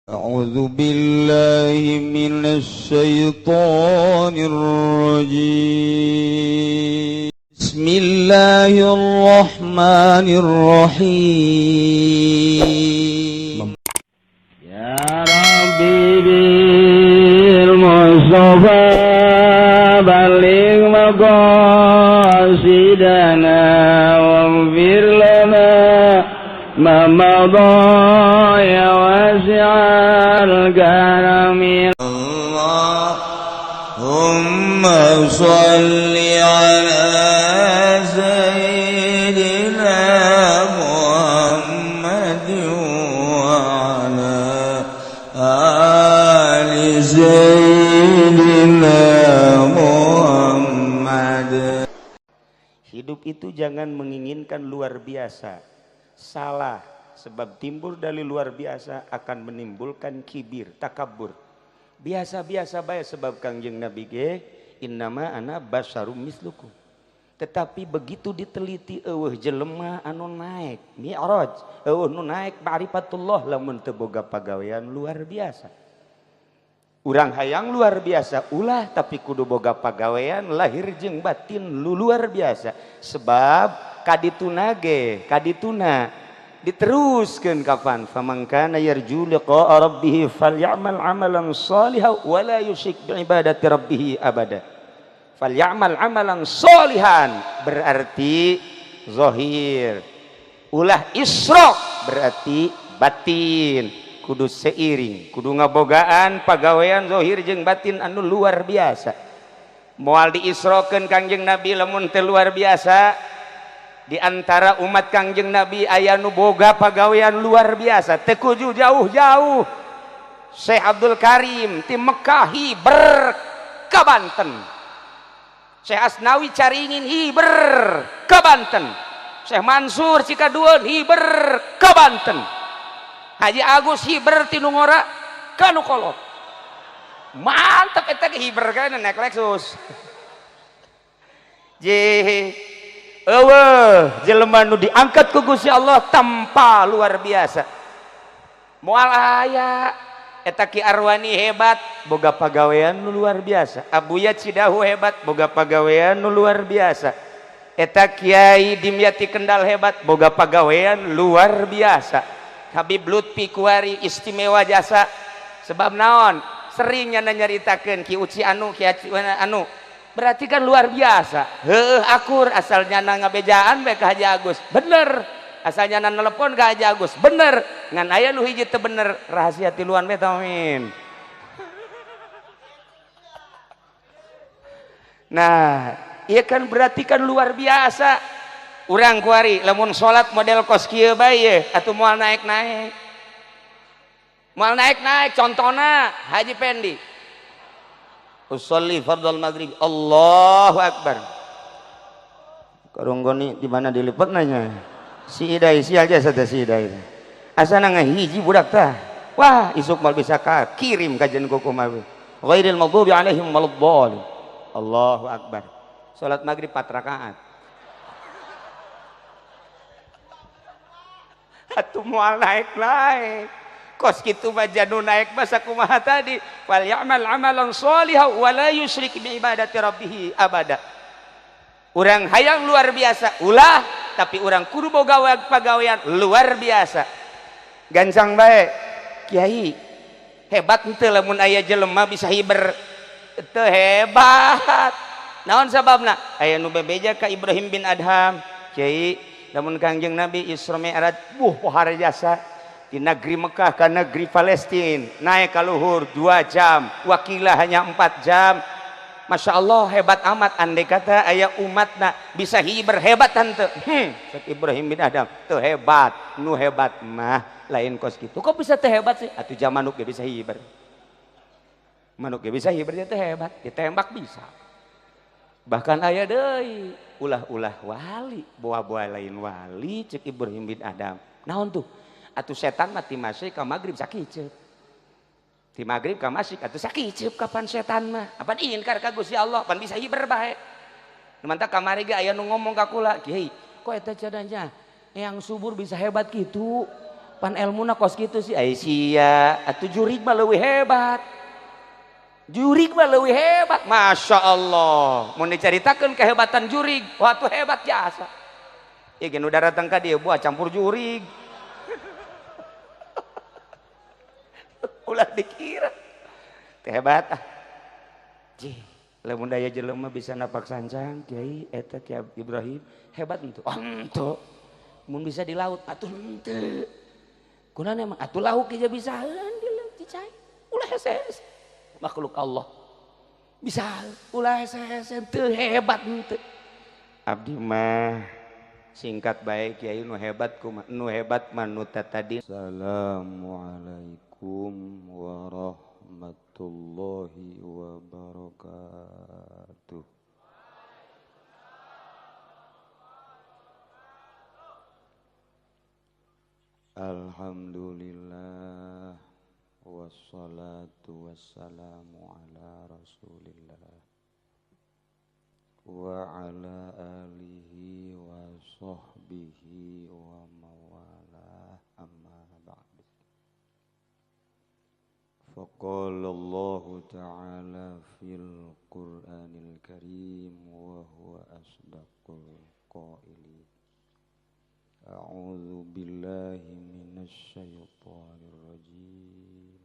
أعوذ بالله من الشيطان الرجيم. بسم الله الرحمن الرحيم. يا ربي بالمصطفى بلغ مقاصدنا واغفر لنا ما مضى يا واسع الكرم. اللهم صل على سيدنا محمد وعلى آل سيدنا محمد. Hidup itu jangan menginginkan luar biasa. Salah, sebab timbul dari luar biasa akan menimbulkan kibir, takabur. Biasa-biasa bae, sebab Kangjeng Nabi ge innama ana basyarum mislukum. Tetapi begitu diteliti, euweuh jelema anu naik mi'raj, euweuh nu naik ma'rifatullah lamun teu boga pagawean luar biasa. Urang hayang luar biasa ulah, tapi kudu boga pagawean lahir jeung batin lu luar biasa. Sebab kadituna ge kadituna diteruskeun kapan, faman kana yarju liqa'a rabbih falyamal amalan shalihan wa la yusyrik bi ibadati rabbih abada. Falyamal amalan sholihan berarti zahir, ulah isyrok berarti batin. Kudu seiring, kudu ngabogaan pagawean zahir jeung batin anu luar biasa. Moal diisrokeun Kangjeng Nabi lamun teu luar biasa. Di antara umat Kangjeng Nabi aya nu boga pagawean luar biasa, teu kudu jauh-jauh. Syekh Abdul Karim ti Mekah hiber ka Banten, Syekh Asnawi Caringin hiber ka Banten, Syekh Mansur Cikadueun hiber ka Banten, Haji Agus hiber ti nu ngora ka nu kolot. Mantap eta ge, hiber kan naik Lexus. Je euweuh jelema nu diangkat ku Gusti Allah tanpa luar biasa, moal aya. Eta Ki Arwani hebat, boga pagawean nu luar biasa. Abuya Cidahu hebat, boga pagawean nu luar biasa. Eta Kiai Dimyati Kendal hebat, boga pagawean luar biasa. Habib Lutfi Kuari istimewa jasa, sebab naon? Seringnya nyaritakeun Ki Uci anu Ki anu, berarti kan luar biasa. Heuh, akur, asalnya ngabejaan bae ka Haji Agus bener, asalnya nelepon ka Haji Agus bener, ngan aya nu hiji teu bener, rahasia tiluan bae tamin. Nah, ieu kan berarti kan luar biasa. Urang kuari lamun salat model kos kieu bae ye atuh moal naik-naik. Moal naik-naik. Contona Haji Pendi. Usolli fardhal maghrib, Allahu akbar. Karunggoni di mana dilipet nanya. Si Idai si aja sada si Idai. Asana ngahiji budak tah. Wah, isuk mal bisa ka kirim ka jen kuku mah. Ghairil maghdubi alaihim waladdallin. Allahu akbar. Salat maghrib 4 rakaat. Atuh moal naik-naik. Kos kitu mah janu naik mah sakumaha tadi. Wal ya'mal amalan sholihan wa la yusyrik bi ibadati rabbih abada. Urang hayang luar biasa ulah, tapi urang kudu boga pagawean luar biasa. Gancang bae kiai hebat henteu lamun aya jelema bisa hiber, teu hebat. Naon sababna? Aya nu bebeja ka Ibrahim bin Adham, kiai lamun Kangjeng Nabi Isra Mi'raj buh pohara jasa di negeri Mekah ke negeri Palestina naik ka luhur 2 jam, wakilah hanya 4 jam. Masya Allah hebat amat, andai kata aya umatna bisa hiber hebat tante. Cek Ibrahim bin Adam tuh hebat, nu hebat mah lain kos gitu. Kok bisa teh hebat sih? Atuh jam manuk ge bisa hiber, manuk ge bisa hiber teh hebat, ditembak bisa. Bahkan aya deui ulah-ulah wali, boa-boa lain wali cek Ibrahim bin Adam. Naon tuh? Atuh setan mah ti masih ka magrib sakiceup. Ti magrib ka masih atuh sakiceup kapan setan mah? Apan ingkar ka Gusti Allah, pan bisa hiber bae. Nu mantak kamari ge aya nu ngomong ka kula, "Kiai, kok eta cadanya yang subur bisa hebat gitu?" Pan elmuna kos kitu sih. Ai sia, atuh jurig mah leuwih hebat. Jurig mah leuwih hebat. Masya Allah. Mun dicaritakeun kehebatan jurig, wah tuh hebat jasa. Ya gen udah datang ka dieu buah campur jurig. Ulah dikira. Teh hebat ah. Jih, lamun daya jelema bisa napak sancang, Kiai eta Kiai Ibrahim hebat henteu. Oh henteu. Mun bisa di laut atuh henteu. Kunaon emang atuh lauk ge bisaeun di laut di cai. Ulah hese-hese. Makhluk Allah. Bisa ulah hese-hese teu hebat henteu. Abdi mah singkat baik Kiai nu hebat kumaha nu hebat mah nu tadi. Assalamualaikum warahmatullahi wabarakatuh. Alhamdulillah wassalatu wassalamu ala Rasulillah wa ala alihi wa sahbihi wa mawalah, amma ba'du. Faqala Allahu ta'ala fil Qur'anil Karim wa huwa asdaqul qailin. A'udzu billahi minasy syaithanir rajim.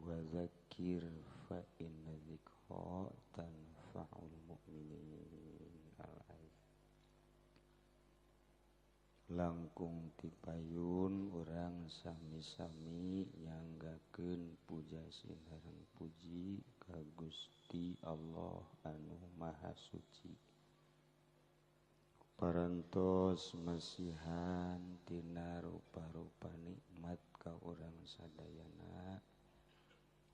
Wa dzakkir fa inna dzikra tanfa'ul mu'minin. Al-ayat. Langkung tipayun urang sami-sami nyanggakeun puja sinareng puji ka Gusti Allah anu Maha Suci. Parantos masihan tina rupa-rupa nikmat ka urang sadayana,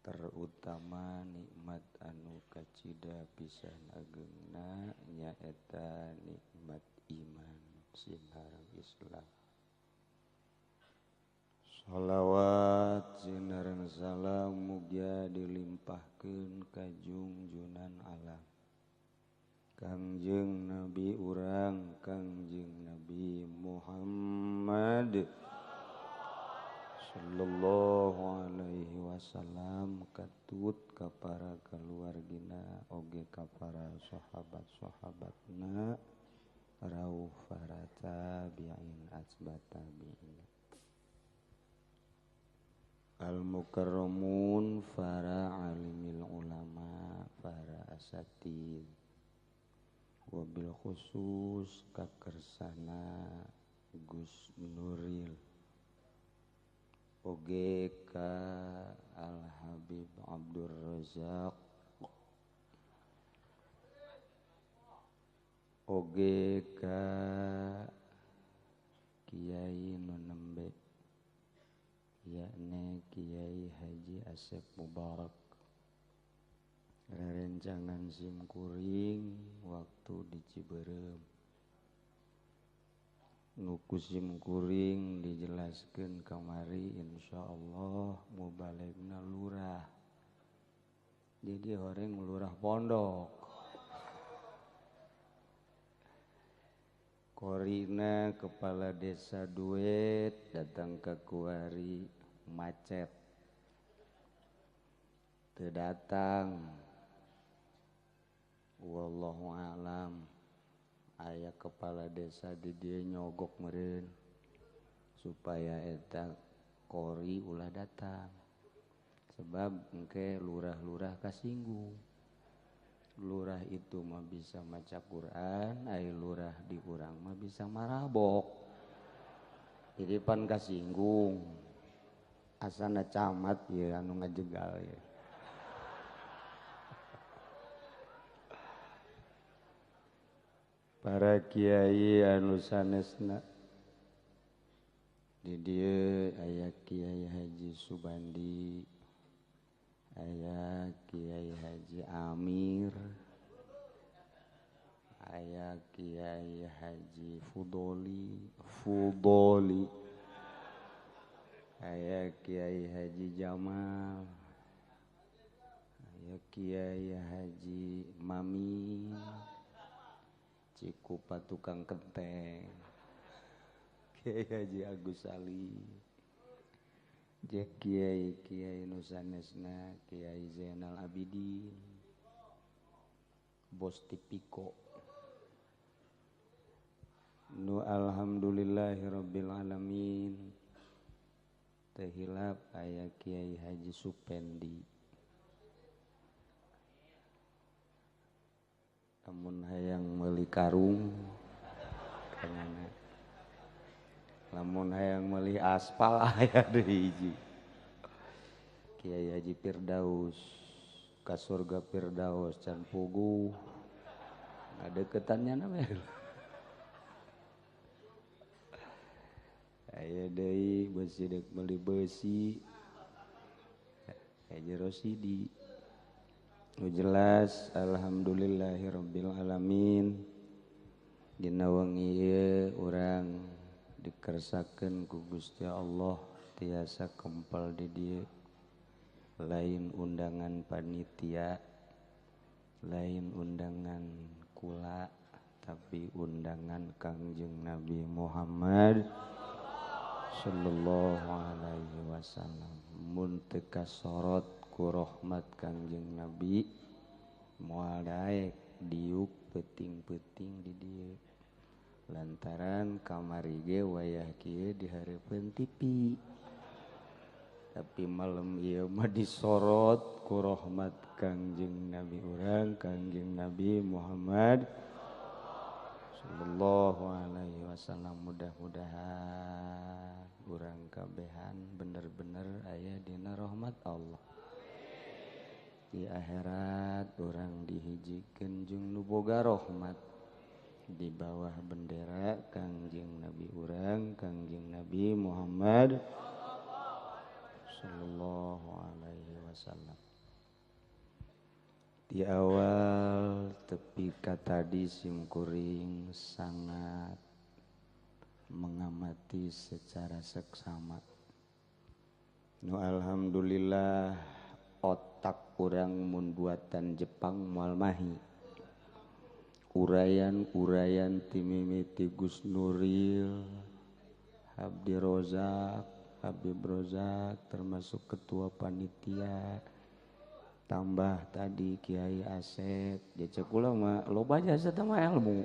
terutama nikmat anu kacida pisan agengna nyaeta nikmat iman sinareng Islam. Shalawat sinareng salam mugia dilimpahkeun ka junjunan alam Kangjeng Nabi urang Kangjeng Nabi Muhammad sallallahu alaihi wasallam, katut ka para kaluargina oge ka para sahabat-sahabatna rauh para tabi'in asbat tabi'in al mukarramun, para alimil ulama, para asatid, wabil khusus kakersana Gus Nuril oge ka Al Habib Abdur Razak oge ka Kiai nu nembe yakni Kiai Haji Asep Mubarak. Rerencangan simkuring waktu di Ciberem nuku simkuring dijelaskeun kamari, insyaallah mubaligna lurah. Jadi horeng lurah pondok. Korina kepala desa duet datang ke kuari macet teu datang. Wallahu alam, aya kepala desa di dieu nyogok meureun supaya eta kori ulah datang, sebab engke lurah-lurah kasinggung. Lurah itu mah bisa maca Quran, ai lurah di urang mah bisa marabok. Jadi pan kasinggung. Asana camat ya anu ngajegal ya. Para kiai anu sanesna di dieu aya Kiai Haji Subandi, aya Kiai Haji Amir, aya Kiai Haji Fudoli, aya Kiai Haji Jamal, aya Kiai Haji Mami, Cikupa tukang kenteng, Kiai Haji Agus Ali jeung Kiai Kiai nu sanesna Kiai Zainal Abidin Bos Tipiko nu alhamdulillahirabbil alamin teu hilap aya Kiai Haji Supendi lamun hayang meuli karung kana lamun hayang meuli aspal aya deui hiji Kiai Haji Firdaus ka surga Firdaus can puguh ngadeukeutan nya mah aya deui beusi deuk meuli beusi Haji Rosidi. Nu jelas alhamdulillahirabbil alamin dina wengi ieu urang dikersakeun ku Gusti Allah tiasa kempel di dieu lain undangan panitia lain undangan kula tapi undangan Kangjeng Nabi Muhammad sallallahu alaihi wasallam. Mun teu kasorot ku rahmat Kangjeng Nabi moal daek diuk peuting-peuting di dieu lantaran kamari ge wayah kieu dihareupeun TV tapi malam ieu mah disorot ku rahmat Kangjeng Nabi urang Kangjeng Nabi Muhammad sallallahu alaihi wasallam. Mudah-mudahan urang kabehan bener-bener aya dina rahmat Allah di akhirat urang dihijikeun jeung nu boga rahmat di bawah bendera Kangjeng Nabi urang Kangjeng Nabi Muhammad sallallahu alaihi wasallam. Di awal tepi ka tadi simkuring sangat mengamati secara seksama. Nu alhamdulillah otak urang mun buatan Jepang moal mahi. Uraian-uraian ti mimiti Gus Nuril, Abdi Rozak, Habib Rozak termasuk ketua panitia tambah tadi Kiai Asep jecek kula mah loba jasa teh mah ilmu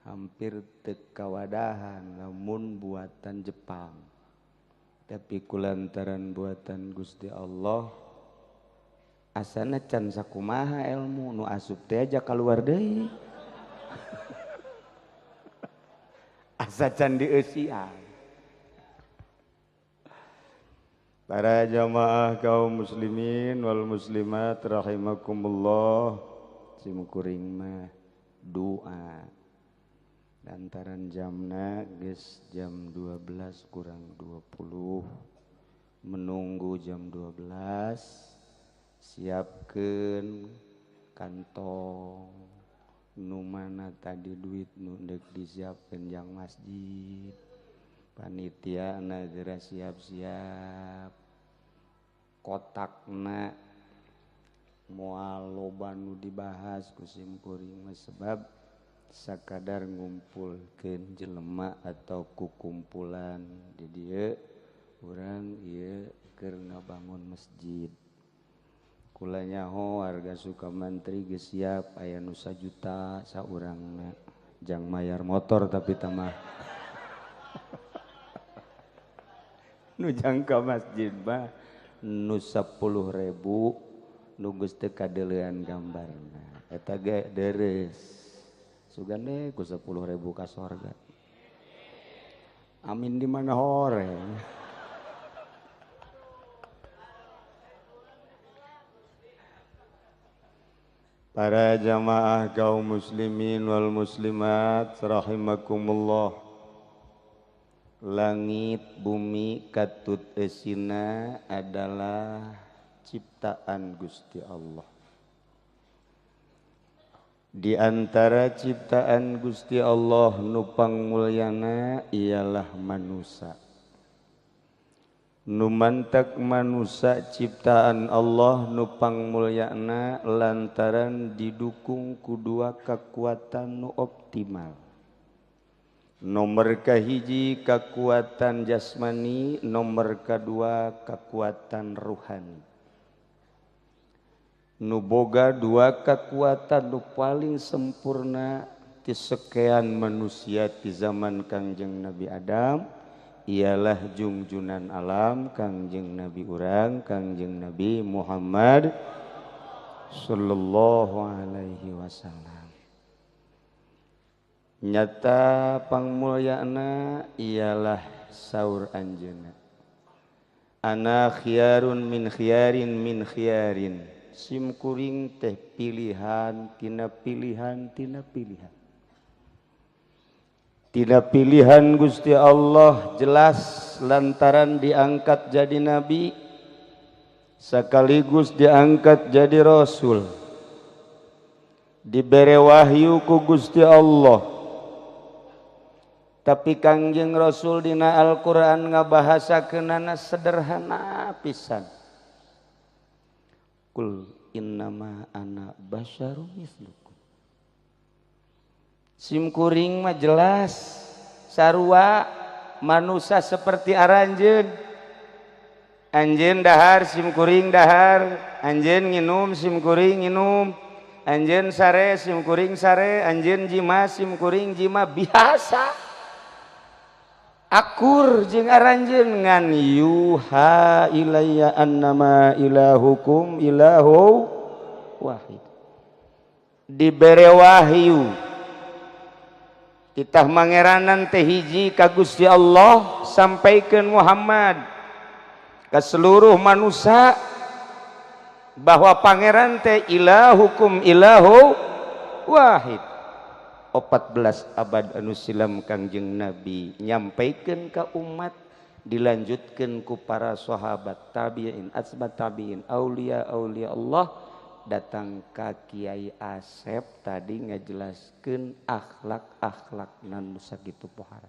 hampir teu kawadahan lamun buatan Jepang tapi kulantaran buatan Gusti Allah asana can sakumaha ilmu nu asup teh aja kaluar deui asa can dieusian. Para jamaah kaum muslimin wal muslimat rahimakumullah, simkuring mah doa lantaran jamna geus jam 12 kurang 20 menunggu jam 12 siapkeun kantong nu mana tadi duit nu deuk disiapkeun jang masjid. Panitia na geura siap-siap kotakna moal loba nu dibahas ku simkuring mah sebab sakadar ngumpulkeun jelema atau kukumpulan di dieu urang ieu keur ngabangun masjid. Kula nyaho warga Sukamantri geus siap aya nu sajuta saurangna jang mayar motor tapi tamah nu jangka masjid mah nu 10.000 nu geus teu kadeulean gambarna eta ge deres sugan deh ku 10.000 ka sorga amin di mana horeng. Para jamaah kaum muslimin wal muslimat rahimakumullah, langit bumi katut esina adalah ciptaan Gusti Allah. Di antara ciptaan Gusti Allah nu pangmulyana ialah manusia. Nu mantak manusia ciptaan Allah nu pangmulyana lantaran didukung ku dua kekuatan nu optimal. Nomor kahiji kekuatan jasmani, nomor kedua kekuatan ruhani. Nu boga dua kekuatan nu paling sempurna ti sekian manusia di zaman Kangjeng Nabi Adam ialah jungjunan alam Kangjeng Nabi urang Kangjeng Nabi Muhammad sallallahu alaihi wasallam. Nyata pangmulyana ialah saur anjeunna. Ana khiyarun min khiyarin min khiyarin. Sim kuring teh pilihan tina pilihan tina pilihan. Tina pilihan Gusti Allah jelas lantaran diangkat jadi nabi sekaligus diangkat jadi rasul. Dibere wahyu ku Gusti Allah. Tapi Kangjeng Rasul dina Al-Qur'an ngabahasakeunana sederhana pisan. Kul innama ana basyarum mislukum. Sim kuring mah jelas sarua manusia seperti aranjeun. Anjeun dahar sim kuring dahar, anjeun nginum sim kuring nginum, anjeun sare sim kuring sare, anjeun jima sim kuring jima, biasa. Akur jeung aranjeun ngan yuha ilayya annama ilahukum ilahu wahid. Dibere wahyu titah mangeranan teh hiji ka Gusti Allah sampaikeun Muhammad ka seluruh manusia bahwa pangeran teh ilahukum ilahu wahid. 14 abad anu silam Kangjeng Nabi nyampaikeun ka umat, dilanjutkeun ku para sahabat tabi'in asbat tabi'in aulia aulia Allah, datang ka Kiai Asep tadi ngajelaskeun akhlak-akhlak nu sakitu pohara.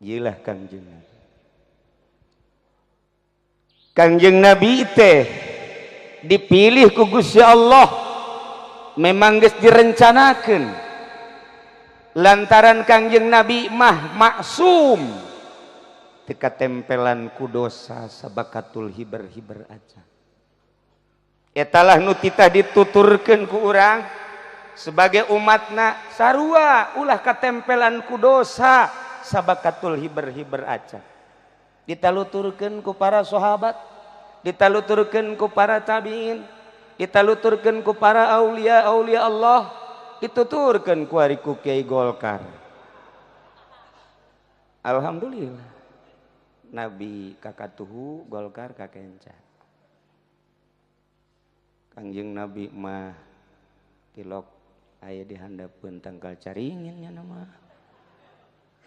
Ieulah Kangjeng Nabi. Kangjeng Nabi teh dipilih ku Gusti Allah memang geus direncanakeun lantaran Kangjeng Nabi mah maksum teu katempelan ku dosa sabakatul hiber-hiber aja. Etalah nu titah dituturkeun ku urang sebagai umatna sarua ulah katempelan ku dosa sabakatul hiber-hiber aja. Ditaluturkeun ku para sahabat, ditaluturkeun ku para tabiin, ditaluturkeun ku para aulia aulia Allah, dituturkeun ku ari ku Kiai Golkar. Alhamdulillah Nabi kakatuhu Golkar kakenca. Kangjeng Nabi mah tilok aya di handapeun tangkal caringin nya mah.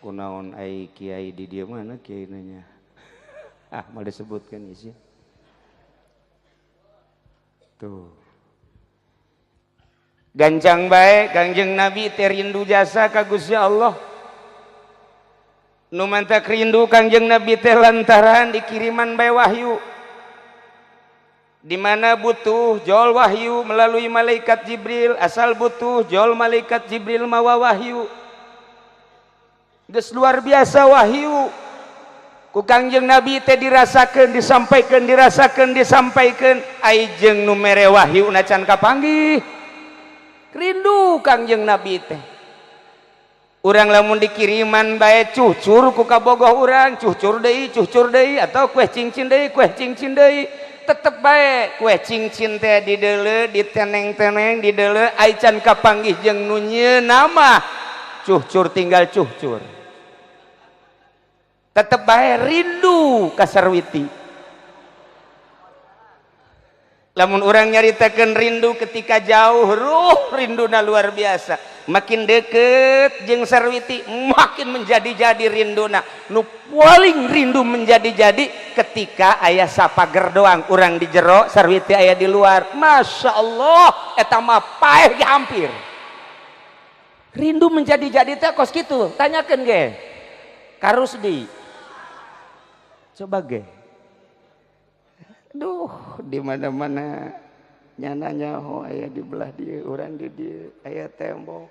Kunaon ai kiai di dieu mana kiai nanya. Ah, mal disebutkan isi. Tuh. Gancang bae Kangjeng Nabi teh rindu jasa ka Gusti Allah. Nu mantak rindu Kangjeng Nabi teh lantaran dikiriman bae wahyu. Di mana butuh jol wahyu melalui malaikat Jibril, asal butuh jol malaikat Jibril mawa wahyu. Geus luar biasa wahyu. Ku Kangjeng Nabi teh dirasakeun, disampaikeun, dirasakeun, disampaikeun, ai jeung nu mere wahyu na can kapanggih. Rindu Kangjeng Nabi teh. Urang lamun dikiriman bae cucur ku kabogoh urang, cucur deui atau kue cincin deui, kue cincin deui. Tetep bae kue cincin teh dideuleu, diteneng-teneng, dideuleu ai can kapanggih jeung nu nyieun mah cucur tinggal cucur. Tetep bae rindu ka sarwiti. Lamun urang nyaritakeun rindu ketika jauh, ruh rinduna luar biasa. Makin deket jeung sarwiti makin menjadi-jadi rinduna. Nu paling rindu menjadi-jadi ketika aya sapager doang, urang di jero, sarwiti aya di luar. Masya Allah, eta mah paeh ge hampir. Rindu menjadi-jadi teh kos kitu, tanyakeun ge. Karusdi. Coba ge. Duh, di mana-mana nyana nyaho aya di belah dieu, urang di dieu, aya tembok.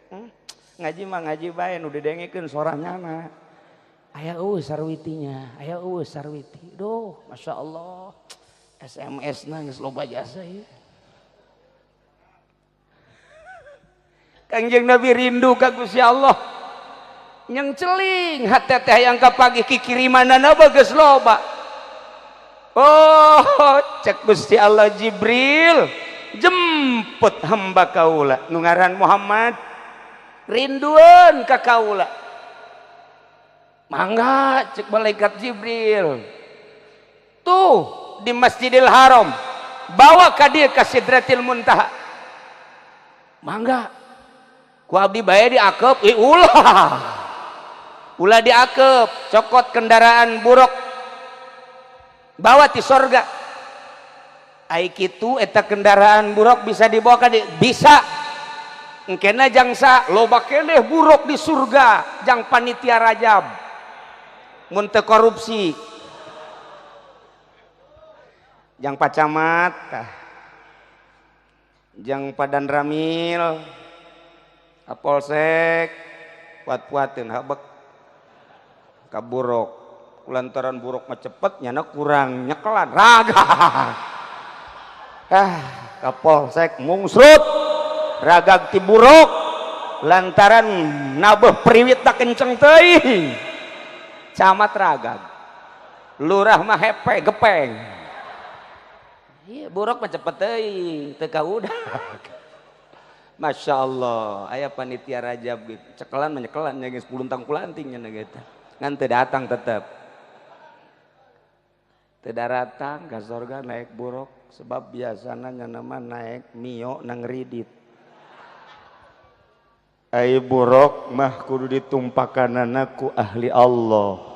Ngaji mah ngaji bae nu didengekeun sorana mah. Aya eueuh sarwitinya, aya eueuh sarwiti. Duh, Masya Allah. SMS na geus loba jasa ieu. Kangjeng Nabi rindu ka Gusti Allah. Nyeng celing hate teh hayang kapagih kikirimanana geus loba. Oh, cek Gusti Allah Jibril, jemput hamba kaula nu ngaran Muhammad. Rindueun ka kaula. Mangga cek malaikat Jibril. Tuh di Masjidil Haram, bawa ka dieu ka Sidratil Muntaha. Mangga. Ku abdi bae diakep, ih ulah. Ulah diakep, cokot kendaraan buruk. Bawa ti sorga. Ai kitu eta kendaraan buruk bisa dibawa ka dieu? Bisa. Engkena jangsa loba keneh buruk di surga, jang panitia rajab. Mun teu korupsi. Jang pacamat, jang padan ramil, Kapolsek, puat-puateun habek ka buruk. Lantaran buruk mah cepet nyana kurang nyekelan raga. Ah, Kapolsek mungsrut ragag ti buruk lantaran nabeuh priwit tak kenceng teuing. Camat ragag. Lurah mah hepe gepeng. Iya, buruk mah cepet teuing, teu kaudag. Masya Allah, aya panitia rajab gitu. Cekelan mah nyekelan nya geus puluntang pulanting nya gitu. Ngan teu datang tetep. Teu daratang ka sorga naik buruk sebab biasana nya mah naik Mio nang ridit. Ai buruk mah kudu ditumpakanana ku ahli Allah.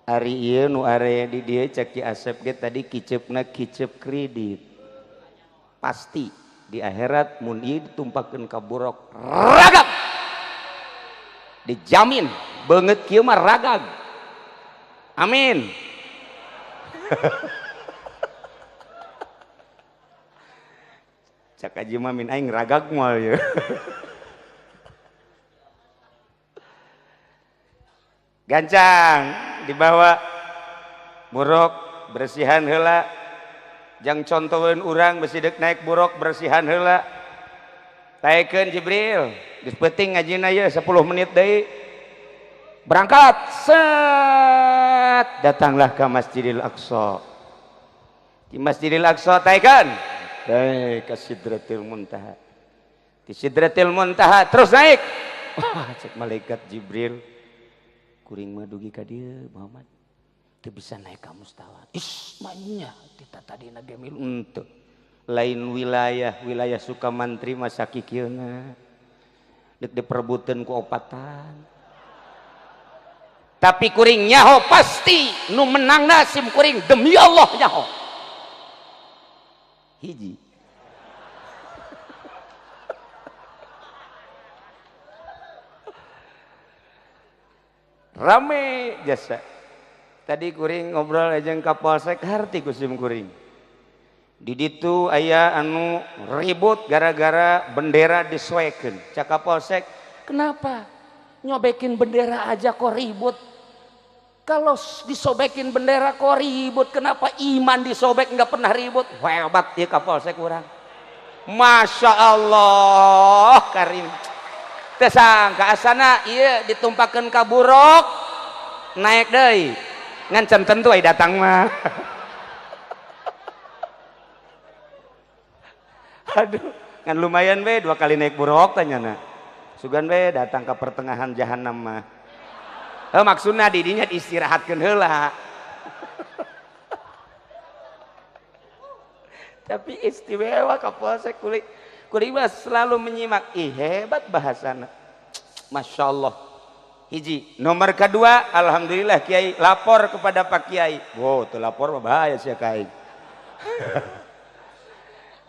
Ari ieu nu area di dieu cek Ki Asep ge tadi kiceupna kicep kredit. Pasti di akhirat mun ieu ditumpakeun ka buruk ragag. Dijamin beungeut kieu mah ragag. Amin. Cak aji mah min aing ragag moal ieu. Gancang dibawa buruk bersihan heula. Jang contoheun urang besi deuk naik buruk bersihan heula. Taekeun Jibril, geus peuting ngajina ieu 10 menit deui. Berangkat, set, datanglah ke Masjidil Aqsa. Di Masjidil Aqsa taekeun. Naik ke Sidratil Muntaha. Di Sidratil Muntaha terus naik. Wah, cek malaikat Jibril. Kuring mah dugi ka dieu Muhammad. Teu bisa naik ka mustawa. Is manya kita tadina ge milu henteu. Lain wilayah, wilayah Sukamantri mah sakikieuna. Deuk diperebutkeun ku opatan. Tapi kuring nyaho pasti nu menangna sim kuring demi Allah nyaho. Hiji. Rame jasa. Tadi kuring ngobrol aja Kapolsek harti ku sim kuring. Di ditu aya anu ribut gara-gara bendera disoekeun. Cak Kapolsek, kenapa nyobekin bendera aja kok ribut? Kalau disobekin bendera kok ribut, kenapa iman disobek nggak pernah ribut? Hebat ya Kapolsek urang. Masya Allah karim. Tesangka asana ieu ditumpakeun ka buruk naik deui. Ngan can tentu ai datang mah. Aduh, ngan lumayan we 2 kali naik buruk tanyana. Sugan we datang ke pertengahan jahanam mah. Heuh maksudna di dinya diistirahatkeun heula. Tapi istimewa Kapolsek kuring. Kuring mah selalu menyimak. Ih hebat bahasana. Masya Allah. Hiji. Nomor kedua, alhamdulillah Kiai lapor kepada Pak Kiai. Wow, tuh lapor mah bahaya sia ka aing.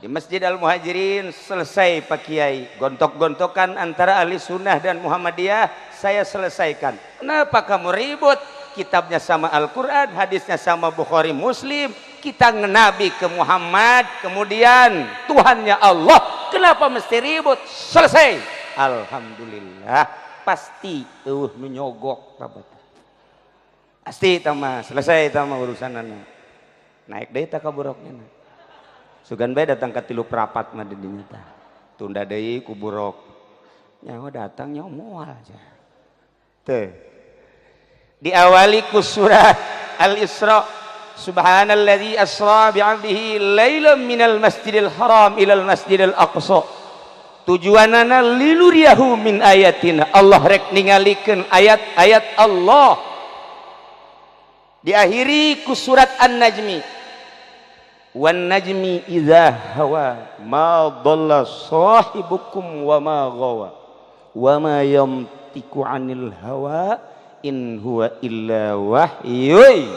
Di Masjid Al-Muhajirin selesai Pak Kiai. Gontok-gontokan antara ahli sunnah dan Muhammadiyah saya selesaikan. Kenapa kamu ribut? Kitabnya sama Al-Quran, hadisnya sama Bukhari Muslim. Kita ngenabi ke Muhammad, kemudian Tuhannya Allah. Kenapa mesti ribut? Selesai. Alhamdulillah pasti eueuh nu nyogok kabat. Pasti eta mah selesai eta mah urusanana. Naik deui tah ka buruknya. Sugan bae datang ka tilu prapat mah di dinya tah. Tunda deui ku buruk. Nyaho datang nyaho moal aja. Teh. Diawali ku surat Al-Isra. Subhanalladzi asra bi'abdihi lailan minal masjidil haram ilal masjidil aqsa. Tujuanana linuriyahu min ayatina. Allah rek ningalikeun ayat-ayat Allah. Diakhiri ku surat An-Najmi. Wan najmi idza hawa ma dhalla sahibukum wa ma ghawa wa ma yantiqu 'anil hawa in huwa illa wahyun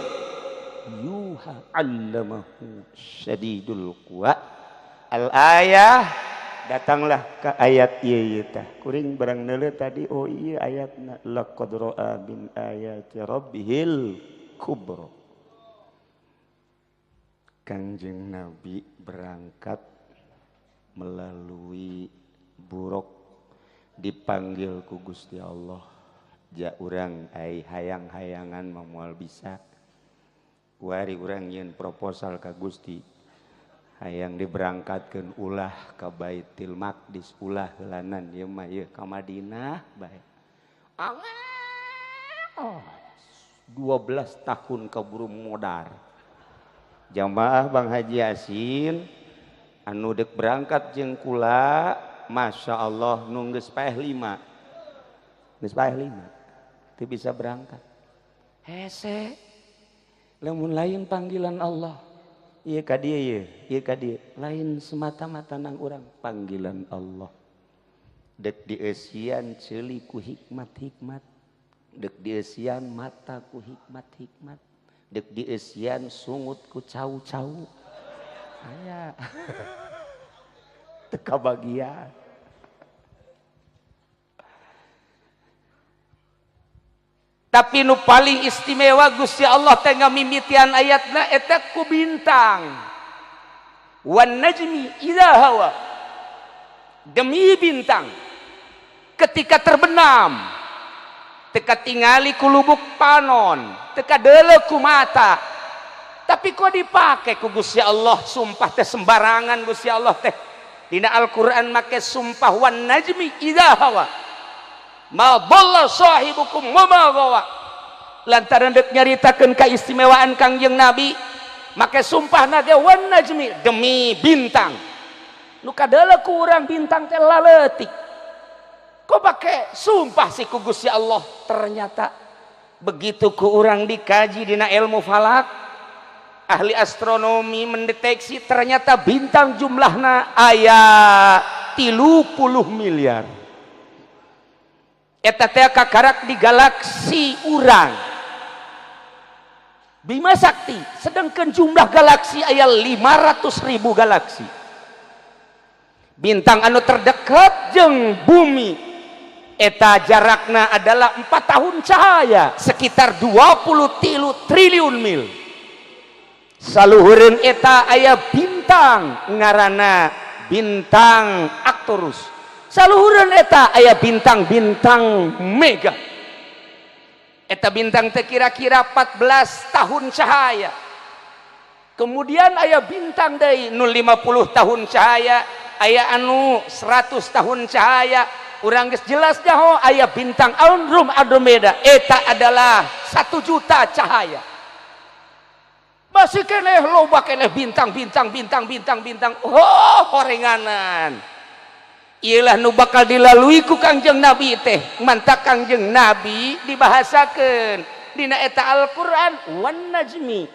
yuha 'allamahu syadidul quwa. Al-ayah, datanglah ke ayat ieu tah. Kuring barang neuleuh tadi, oh iya ayatna laqad ra'a min ayati rabbihil kubra. Kangjeng Nabi berangkat melalui buruk dipanggil ku Gusti Allah. Ja urang ai hayang-hayangan mah moal bisa. Kuari urang nyieun proposal ka Gusti. Hayang diberangkatkeun ulah ka Baitul Maqdis, ulah heulanan ieu mah ieu ka Madinah bae. Oh, 12 tahun kaburu modar. Jamaah Bang Haji Yasin anu dek berangkat jeung kula, Masya Allah nu geus paeh 5. Geus paeh 5. Teu bisa berangkat. Hese. Lamun lain panggilan Allah. Ieu ka dieu ieu, ieu ka dieu. Lain semata-mata nang urang panggilan Allah. Dek dieusian ceuli ku hikmat-hikmat. Dek dieusian mata ku hikmat-hikmat. Dek dieusian sungut ku cau-cau. Aya. Teu kabagian. Tapi nu paling istimewa Gusti Allah teh ngamimitian ayatna eta ku bintang. Wan najmi idza hawa. Demi bintang ketika terbenam, teka tingali ku lubuk panon, teka deuleu ku mata. Tapi kok dipake ku Gusti Allah sumpah teh sembarangan Gusti Allah teh. Dina Al-Qur'an make sumpah wan najmi idza hawa. Ma dhalla sahibukum wa ma ghawa. Lantaran dek nyaritakeun kaistimewaan Kangjeng Nabi, make sumpahna ge wan najmi demi bintang. Nu kadeuleu ku urang bintang teh laleutik. Kok pake sumpah sih ku Gusti Allah? Ternyata begitu ku urang dikaji dina ilmu falak, ahli astronomi mendeteksi ternyata bintang jumlahna aya 30 miliar. Eta teh kakarak di galaksi urang Bima Sakti, sedangkan jumlah galaksi aya 500.000 galaksi. Bintang anu terdekat jeung bumi eta jarakna adalah 4 tahun cahaya, sekitar 23 triliun mil. Saluhureun eta aya bintang ngaranna bintang Arcturus. Saluhureun eta aya bintang-bintang mega. Eta bintang teh kira-kira 14 tahun cahaya. Kemudian aya bintang deui nu 50 tahun cahaya, aya anu 100 tahun cahaya. Urang geus jelas jaho aya bintang Andromeda, eta adalah 1 juta cahaya. Masih keneh loba keneh bintang bintang bintang bintang bintang. Oh, horenganan. Iyalah nu bakal dilalui ku Kangjeng Nabi teh. Mantak Kangjeng Nabi dibahasakeun dina eta Al-Qur'an wan najmi.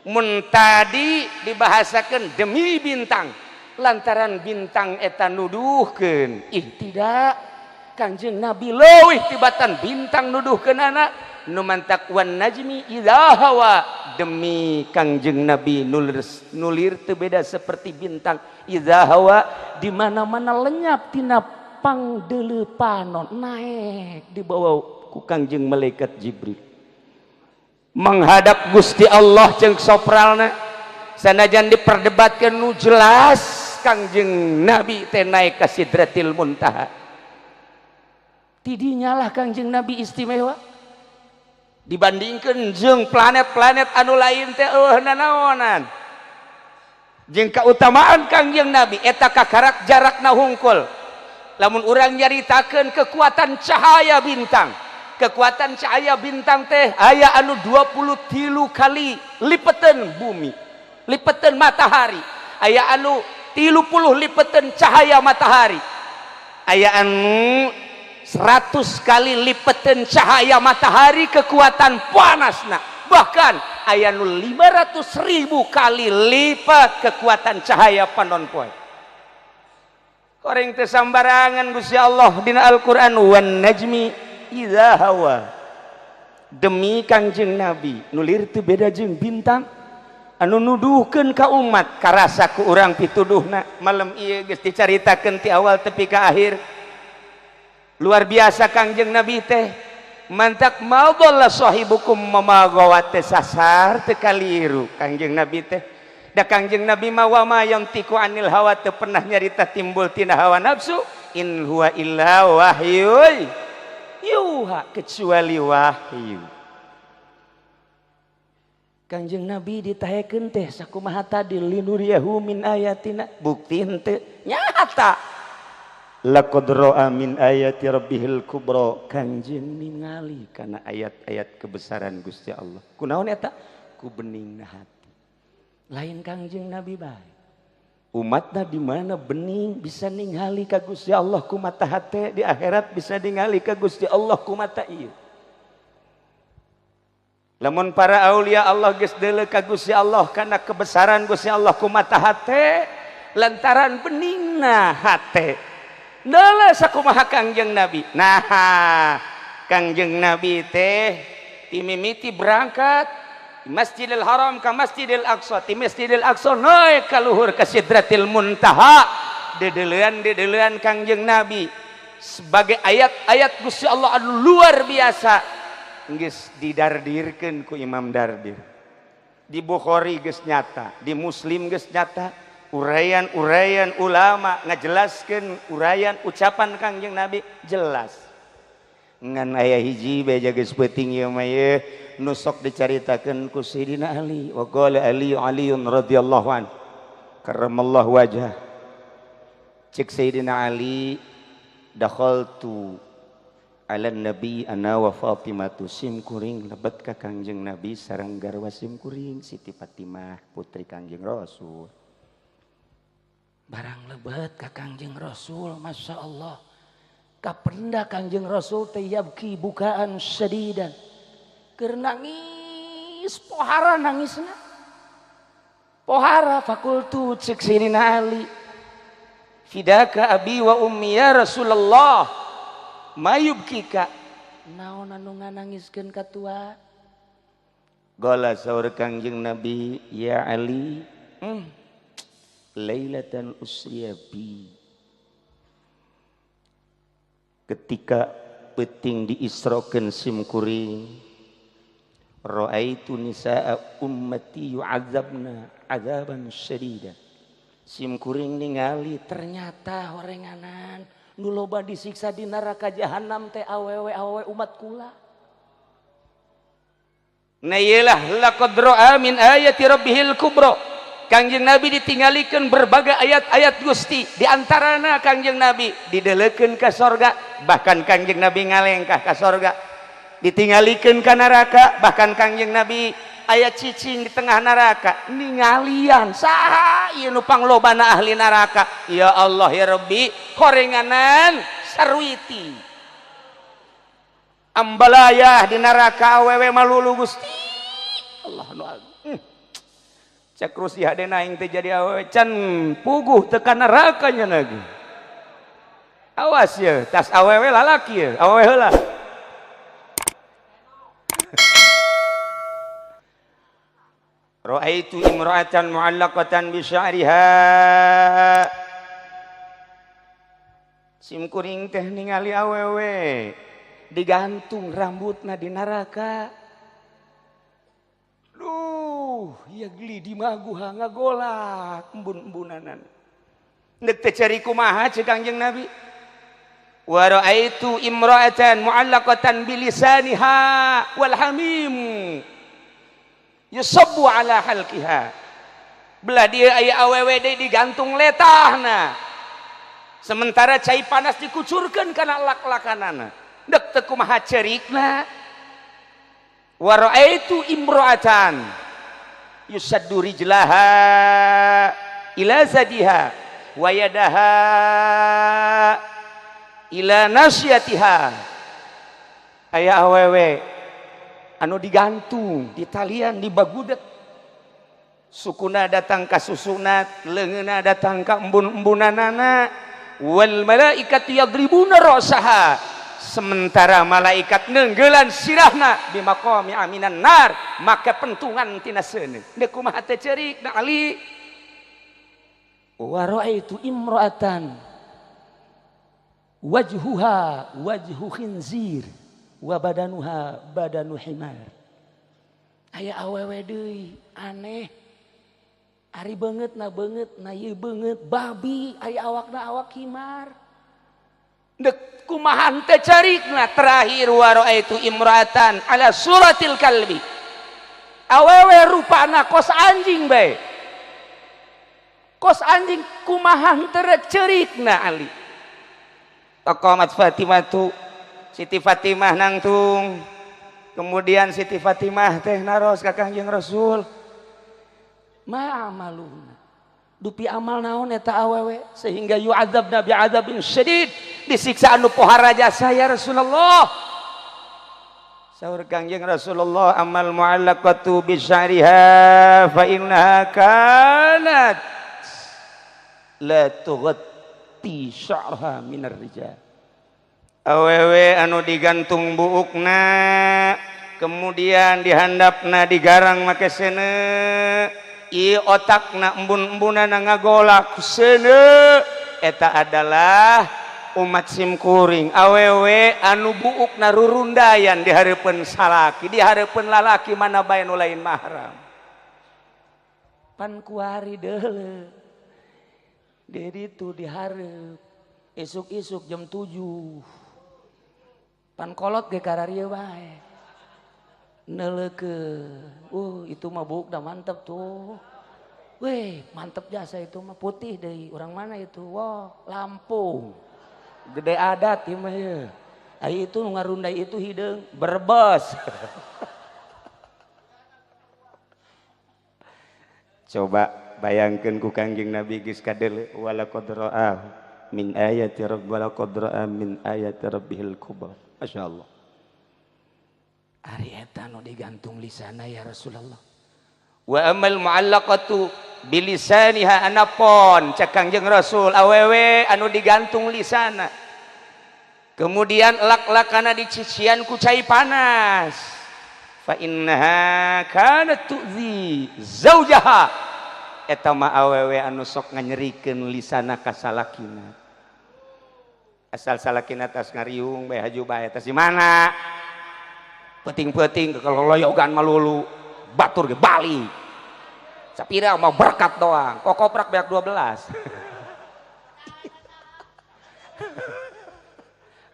Mun tadi dibahasakeun demi bintang, lantaran bintang eta nuduhkeun. Ih tidak, Kangjeng Nabi leuwih tibatan bintang nuduhkeun anak nu mantak wan najmi idza hawa, demi Kangjeng Nabi nulir teu beda seperti bintang idza hawa, di mana-mana lenyap tina pangdeuleu panon naik dibawa ku Kangjeng malaikat Jibril menghadap Gusti Allah jeung sopralna. Sanajan diperdebatkeun nu jelas Kangjeng Nabi teh naik ka Sidratil Muntaha. Tidinya lah Kangjeng Nabi istimewa dibandingkan jeung planet-planet anu lain teh eueuh nanaonan. Jeung kautamaan Kangjeng Nabi eta kakarak jarakna hungkul. Lamun urang nyaritakeun kekuatan cahaya bintang. Kekuatan cahaya bintang teh aya anu 23 kali lipetan bumi, lipetan matahari. Aya anu 30 lipetan cahaya matahari. Aya anu 100 kali lipetan cahaya matahari kekuatan panasna. Bahkan aya nu 500.000 kali lipat kekuatan cahaya panon poe. Koreng teu sambarangan Gusti Allah dina Al-Qur'an wan najmi idza hawa. Demi Kangjeng Nabi nulir teu beda jeung bintang anu nuduhkeun ka umat karasa ku urang pituduhna malam ieu geus dicaritakeun ti awal tepi ka akhir. Luar biasa Kangjeng Nabi teh. Mantak maudallah sahibukum mamagawat teh sasar teu kaliru Kangjeng Nabi teh. Da Kangjeng Nabi mah wa ma yantiqu anil hawa teu pernah nyarita timbul tina hawa nafsu, in huwa illa wahyu yuha, kecuali wahyu. Kangjeng Nabi ditahekeun teh sakumaha tadi linuriyahu min ayatina, bukti henteu nyata. Laqad ra'a min ayati rabbihil kubra, Kangjeng ningali kana ayat-ayat kebesaran Gusti Allah. Kunaon eta? Ku beningna hati. Lain Kangjeng Nabi bae. Umatna di mana bening bisa ningali ka Gusti Allah ku mata hate, di akhirat bisa ningali ka Gusti Allah ku mata ieu. Lamun para aulia Allah geus deuleu ka Gusti Allah kana kebesaran Gusti Allah ku mata hate lantaran beningna hate. Deuleu sakumaha Kangjeng Nabi. Nah, Kangjeng Nabi teh timimiti berangkat Masjidil Haram ka Masjidil Aqsa, ti Masjidil Aqsa naik ka luhur ka Sidratil Muntaha. Dedeulean-dedeulean Kangjeng Nabi sebagai ayat-ayat Gusti Allah anu luar biasa geus didardirkeun ku Imam Dardir. Di Bukhari geus nyata, di Muslim geus nyata, uraian-uraian ulama ngajelaskeun uraian ucapan Kangjeng Nabi jelas. Ngan aya hiji beja geus peuting ieu mah ye nu sok dicaritakeun ku Sayyidina Ali. Wa qala Ali Aliun radhiyallahu an karramallahu wajhah. Cek Sayyidina Ali, dakhaltu ala nabi ana wa Fatimatu, sim kuring lebet ka Kangjeng Nabi sareng garwa sim kuring Siti Fatimah putri Kangjeng Rasul. Barang lebet ka Kangjeng Rasul, Masya Allah, kapenda Kangjeng Rasul teh yabki bukaan sedidan, keur nangis pohara nangisna. Pohara fakultu cek Sayyidina Ali, fidaka abi wa ummi ya Rasulullah mayubkika, naon anu nganangiskeun ka tua? Gola saur Kangjeng Nabi, ya Ali, lailatan usriya bi, ketika peuting diisrokeun sim kuring, raaitu nisaa ummati yu'adzabna adzaban syadida. Sim kuring ningali ternyata horenganan nu loba disiksa di neraka jahanam teh awewe-awewe umat kula. Nah iyalah laqad ra'a min ayati rabbihil kubra. Kangjeng Nabi ditinggalikeun berbagai ayat-ayat Gusti, di antarana Kangjeng Nabi didelekeun ka sorga, bahkan Kangjeng Nabi ngalengkah ka sorga. Ditinggalikeun ka neraka, bahkan Kangjeng Nabi aya cicing di tengah neraka ningalian saha ieu nu panglobana ahli neraka. Ya Allah ya Rabbi, horenganan sarwiti ambalayah di neraka awewe malulu Gusti Allah nu agung. Cek rusi hadena aing teh jadi awewe can puguh teu ka neraka nya lagi. Awas ya, tas awewe lalaki ya, awewe heula. Ra'aitu imra'atan mu'allaqatan bi sya'riha. Sim kuring teh ningali awewe digantung rambutna di neraka. Duh, ya geli di maguha ngagolak embun-embunanan. Ndek teh cari kumaha cek Kangjeng Nabi. Wa ra'aitu imra'atan mu'allaqatan bilisaniha wal hamim yusabbu ala halqiha. Belah dia aya awewe deui digantung letahna. Sementara cai panas dikucurkeun kana lak-lakanana. Dek teu kumaha cerikna. Wa ra'aitu imra'atan yusaddu rijlaha ila zadiha wa yadaha ila nasyatiha. Aya awewe anu digantung di talian di bagudet, sukuna datang ka susunat, leungeunna datang ka embun-embunanana. Wal malaikatu yadribuna ra'saha, sementara malaikat neunggelan sirahna bimaqami aminan nar, make pentungan tina seuneu. Deuk kumaha teh ceurik na Ali. Wa ra'aitu imra'atan wajhuha wajhu khinzir wa badanuha badanu himar. Aya awewe deui aneh, ari beungeut na ieu beungeut babi, aya awakna awak himar. Dek kumaha teh carikna. Terakhir wa ra'aitu imra'atan ala suratil kalbi, awewe rupana kos anjing bae, kos anjing kumaha teh cerikna Ali. Taqamat Fatimah tu, Siti Fatimah nangtung. Kemudian Siti Fatimah teh naros ka Kangjeng Rasul, ma amaluna, dupi amal naon eta awewe sehingga yu'adzabna bi'adzabin syadid, disiksa anu pohara jasa ya Rasulullah. Saur Kangjeng Rasulullah, amal mu'allaqatu bi sya'riha fa innaha kanat la tughatti sya'raha minar rijal. Awewe anu digantung buukna, kemudian dihandapna digarang make seuneu, ieu otakna embun-embunana ngagolak seuneu, eta adalah umat simkuring. Awewe anu buukna rurundayan di hareupeun salaki, di hareupeun lalaki mana bae nu lain mahram. Pan kuari deuleu di ditu dihareup isuk-isuk jam 7 pan kolot ge kararieu bae neuleukeun. Itu mah buukna mantep tuh. Weh, mantep jasa itu mah, putih deui. Orang mana itu? Wah, Lampung. Gede adat ieu mah ye. Ai itu nu ngarundai itu hideung Brebes. Coba bayangkeun ku Kangjeng Nabi geus kadeuleu wala qad ra'a min ayati rabb wala qad ra'a min ayati rabbihil kubra. Masyaallah. Ari eta nu digantung lisana ya Rasulullah. Wa amal mu'allaqatu bilisaniha, anapon cek Kangjeng Rasul awewe anu digantung lisana, kemudian lak-lakana dicician ku cai panas, fa innaha kanat tu'zi zaujaha, eta mah awewe anu sok nganyerikeun lisana ka salakina. Asal salakina tas ngariung bae haju bae tas di mana peuting-peuting keloloyogan malulu batur ge bali sapira mau berkat doang kokoprak beak 12.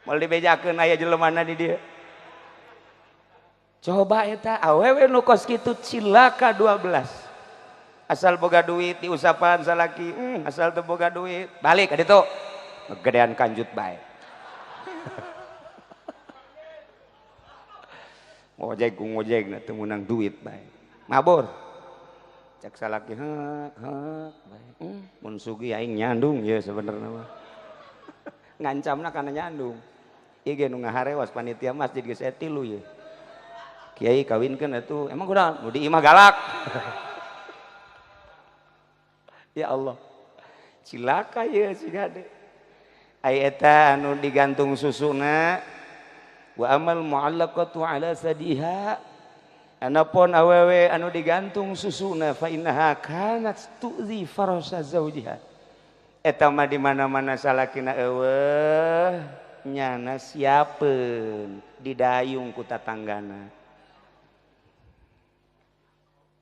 Moal dibejakeun aya jelemana di dieu. Coba eta awewe nu kos kitu cilaka 12. Asal boga duit diusapan salaki, asal teu boga duit balik ka ditu. Gedean kanjut bae. Ngojek ku ngojek na teu meunang duit bae. Mabur. Cek salaki heuk heuk bae. Mun sugih aing nyandung ye sebenarnya mah. Ngancamna kana nyandung. Ieu ge nu ngaharewas panitia masjid geus aya 3 ye. Kiai kawinkeun atuh. Emang kunaon? Nu di imah galak. Ya Allah. Cilaka ye siga de. Ai eta anu digantung susuna wa amal mu'allaqatu ala sadiha, anapun awewe anu digantung susuna fa innaha kanat tu'zi farasa zaujiha, eta mah di mana-mana salakina eueuh nyana siapeun didayung ku tatanggana,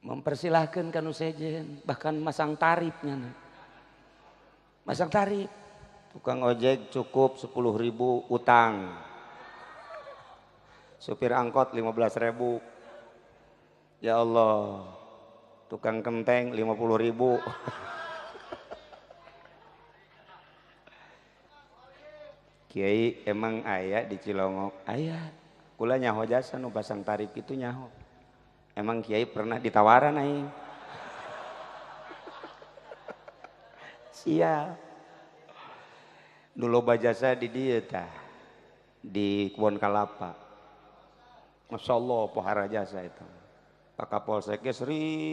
mempersilahkan kanu sejen, bahkan masang tarif nyana, masang tarif. Tukang ojek cukup 10.000 utang. Supir angkot 15.000. Ya Allah. Tukang kenteng 50.000. Kiai emang aya di Cilongok? Aya. Kula nyaho jasa nu pasang tarif itu nyaho. Emang kiai pernah ditawaran aing? Sial. Nu loba jasa di dieu tah. Di Kebon Kalapa. Masya Allah pohara jasa itu. Pak Kapolsek ge sering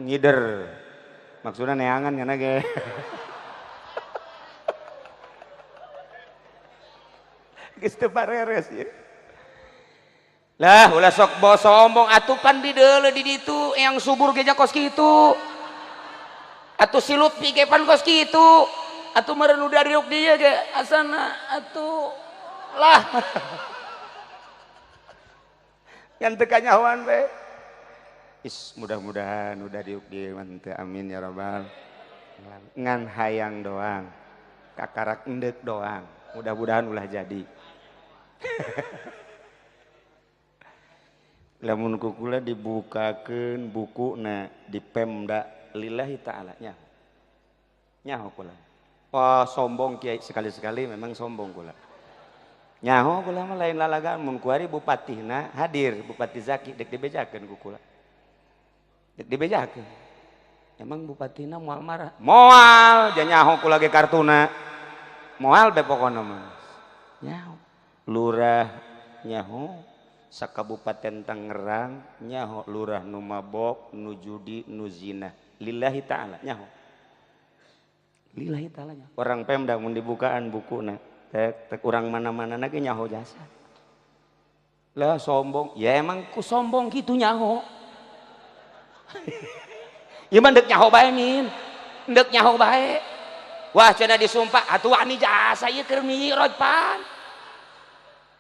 ngider. Maksudna neangan kana ge. Geus teu pareres ieu. Lah ulah sok bawa sombong atuh pan di deuleu di ditu yang subur ge kos kitu. Atuh si Lutfi ge pan kos kitu. Atuh meureun udah riuk dia ge asana atuh lah. Ngan teu kanyahoan we. Is mudah-mudahan udah diuk dieu mah teu, amin ya rabbal. Ngan hayang doang. Kakarak endek doang. Mudah-mudahan ulah jadi. Lamun kukula dibukakeun bukuna di Pemda lillahi ta'ala nya. Nyaho kula. Wah sombong kiai sekali-sekali memang sombong kula. Nyaho kula mah lain lalagaan mun kuari bupatihna hadir Bupati Zaki dek dibejakeun ku kula. Dek dibejakeun. Emang bupatina moal marah? Moal, janyaho kula ge kartuna. Moal be pokona mah. Nyaho. Lurah nyaho sakabupaten Tangerang nyaho lurah nu mabok, nu judi, nu zina. Lillahi ta'ala nyaho. Lillahi ta'ala nyaho. Orang Pemda mun dibukaan bukuna, tek tek urang mana-mana ge nyaho jasa. Lah sombong, ya emang ku sombong kitu nyaho. Ieu mah deuk nyaho bae min. Deuk nyaho bae. Wah cenah disumpah atuh wani jasa ieu keur mi'raj pan.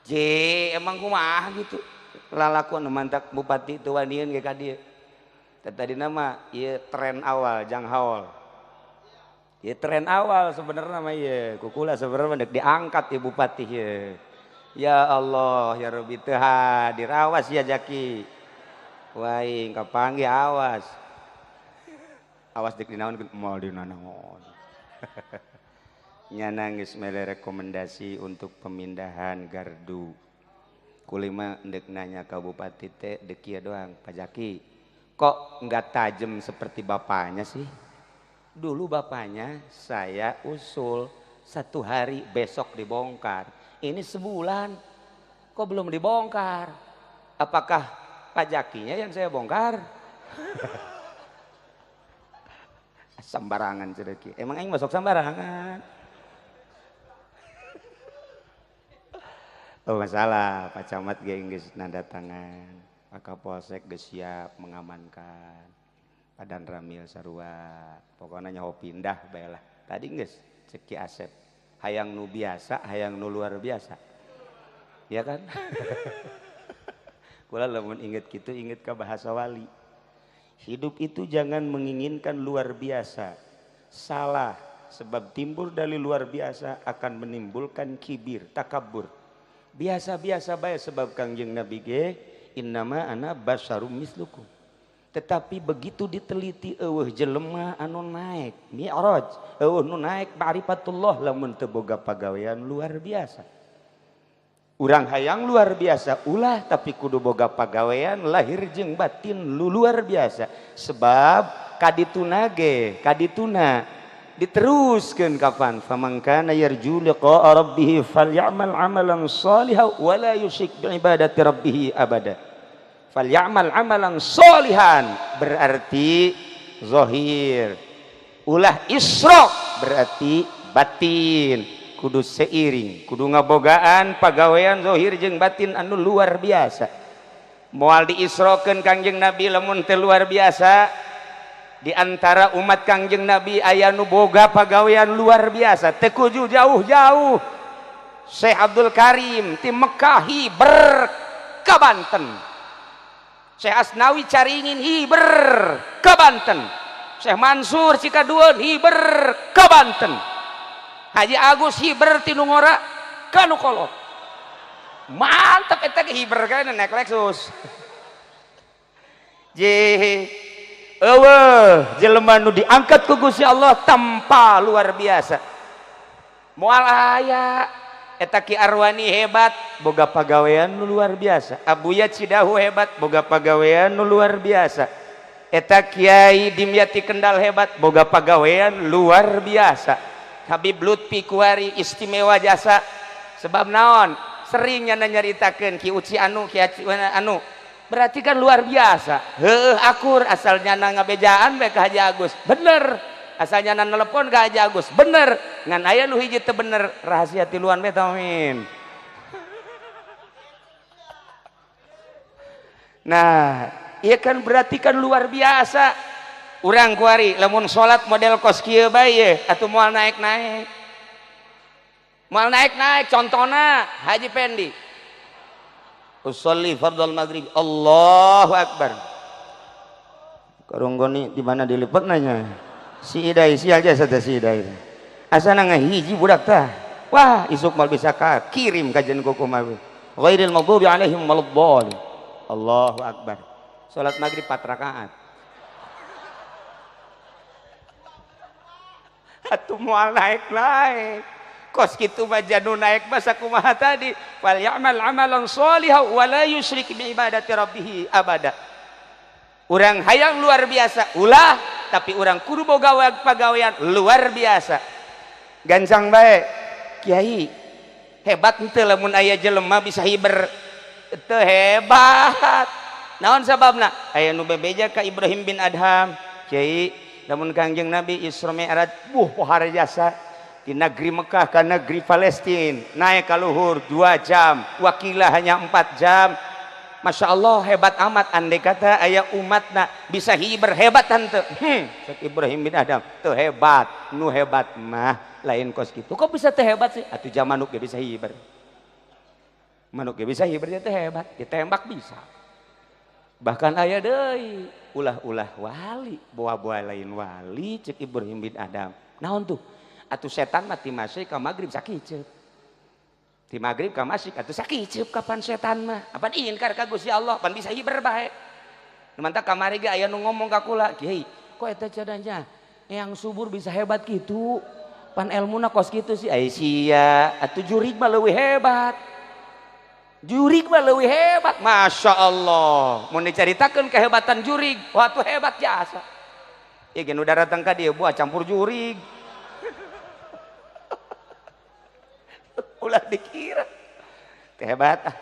Je emang kumaha gitu. Lalakuan nu mantak bupati teu wanian ge ka dieu. Tadina mah ieu tren awal jang haul. Ieu tren awal sebenarnya mah ieu. Kukula sebenarnya dek diangkat ieu bupati ieu. Ya Allah ya Rabbi teu hadir awas ya Jaki. Waing kapanggih awas. Awas dek dinaon moal dinanaon. Nyana geus mere rekomendasi untuk pemindahan gardu. Kulima ndek nanya ka bupati teh dek ieu doang, Pak Jaki. Kok nggak tajem seperti bapaknya sih? Dulu bapaknya saya usul 1 hari besok dibongkar. Ini sebulan kok belum dibongkar? Apakah Pak Jakinya yang saya bongkar? Sembarangan cedeki. Emang aing masuk sembarangan. Oh masalah, Pak Camat ge geus nanda tangan, Pak Kapolsek geus siap mengamankan. Pak Danramil sarua, pokoknya nyaho pindah bae lah. Tadi geus cek Ki Asep, hayang nu biasa, hayang nu luar biasa. Ya kan? Kula lamun inget kitu inget ka bahasa wali. Hidup itu jangan menginginkan luar biasa. Salah, sebab timbul dari luar biasa akan menimbulkan kibir, takabur. Biasa-biasa bae sebab Kangjeng Nabi ge innama ana basyarum mislukum. Tetapi begitu diteliti eueuh jelema anu naik mi'raj, eueuh nu naik ma'rifatullah lamun teu boga pagawean luar biasa. Urang hayang luar biasa ulah tapi kudu boga pagawean lahir jeung batin lu luar biasa. Sebab kadituna ge, kadituna diteruskeun kapan faman kana yarju liqa'a rabbih falyamal amalan sholihan wa la yusyrik bi ibadati rabbih abada. Falyamal amalan sholihan berarti zahir. Ulah isyrok berarti batin. Kudu seiring, kudu ngabogaan pagawean zahir jeung batin anu luar biasa. Moal diisrokeun Kangjeng Nabi lamun teu luar biasa. Di antara umat Kangjeng Nabi aya nu boga pagawean luar biasa, teu kudu jauh-jauh. Syekh Abdul Karim ti Mekah hiber ka Banten. Syekh Asnawi Caringin hiber ka Banten. Syekh Mansur Cikadueun hiber ka Banten. Haji Agus hiber ti nu ngora ka nu kolot. Mantap eta ge hiber kan naik Lexus. Je eueuh jelema nu diangkat ku Gusti Allah tanpa luar biasa. Moal aya eta Ki Arwani hebat boga pagawean nu luar biasa. Abuya Cidahu hebat boga pagawean nu luar biasa. Eta Kiai Dimyati Kendal hebat boga pagawean luar biasa. Habib Lutfi Kuari istimewa jasa sebab naon seringnya nyaritakeun Ki Uci anu Ki Aci anu berarti kan luar biasa. Heueuh akur asalnya ngabejaan bae ka Haji Agus bener, asalnya nelepon ka Haji Agus bener, ngan aya nu hiji teu bener rahasia tiluan bae tamin. Nah ieu kan berarti kan luar biasa. Urang kuari lamun salat model kos kieu bae ye atuh moal naik-naik. Moal naik-naik contona Haji Pendi. Usolli fardhal maghrib Allahu akbar. Karunggoni di mana dilipet nanya. Si Idai sial jasa teh si Idai. Asana ngahiji budak tah. Wah, isuk mal bisa ka kirim ka jeung kumaha. Ghairil maghdubi alaihim waladdallin. Allahu akbar. Salat maghrib 4 rakaat. Atuh moal naik-naik. Kos kitu mah janu naik mah sakumaha tadi. Fal ya'mal amalan sholihan wa la yusyrik bi ibadati rabbih abada. Urang hayang luar biasa ulah, tapi urang kudu boga pagawean luar biasa. Gancang bae. Kiai hebat henteu lamun aya jelema bisa hiber. Teu hebat. Naon sababna? Aya nu bebeja ka Ibrahim bin Adham. Kiai lamun Kangjeng Nabi Isra Mi'raj buh pohara jasa di negeri Mekah ke negeri Palestina naik ka luhur 2 jam, wakilah hanya 4 jam. Masya Allah hebat amat andai kata aya umatna bisa hiber hebat henteu. Cek Ibrahim bin Adham teu hebat, nu hebat mah lain kos kitu. Kok bisa teu hebat sih? Atuh zaman manuk ge bisa hiber. Manuk ge bisa hiber teh hebat, ditembak bisa. Bahkan aya deui ulah-ulah wali, boa-boa lain wali cek Ibrahim bin Adham. Naon tuh? Atuh setan mah ti masih ka magrib sakiceup. Ti magrib ka masih atuh sakiceup kapan setan mah? Apan ingkar ka Gusti Allah, pan bisa hiber bae. Nu mantak kamari ge aya nu ngomong ka kula, "Kiai, kok eta cadanya yang subur bisa hebat kitu? Pan elmuna kos kitu sih." Ai sia, atuh jurig mah leuwih hebat. Jurig mah leuwih hebat, Masya Allah. Mun dicaritakeun kehebatan jurig, wah tuh hebat jasa. Ya gen udah datang ka dieu buah campur jurig. Ulah dikira. Teh hebat ah.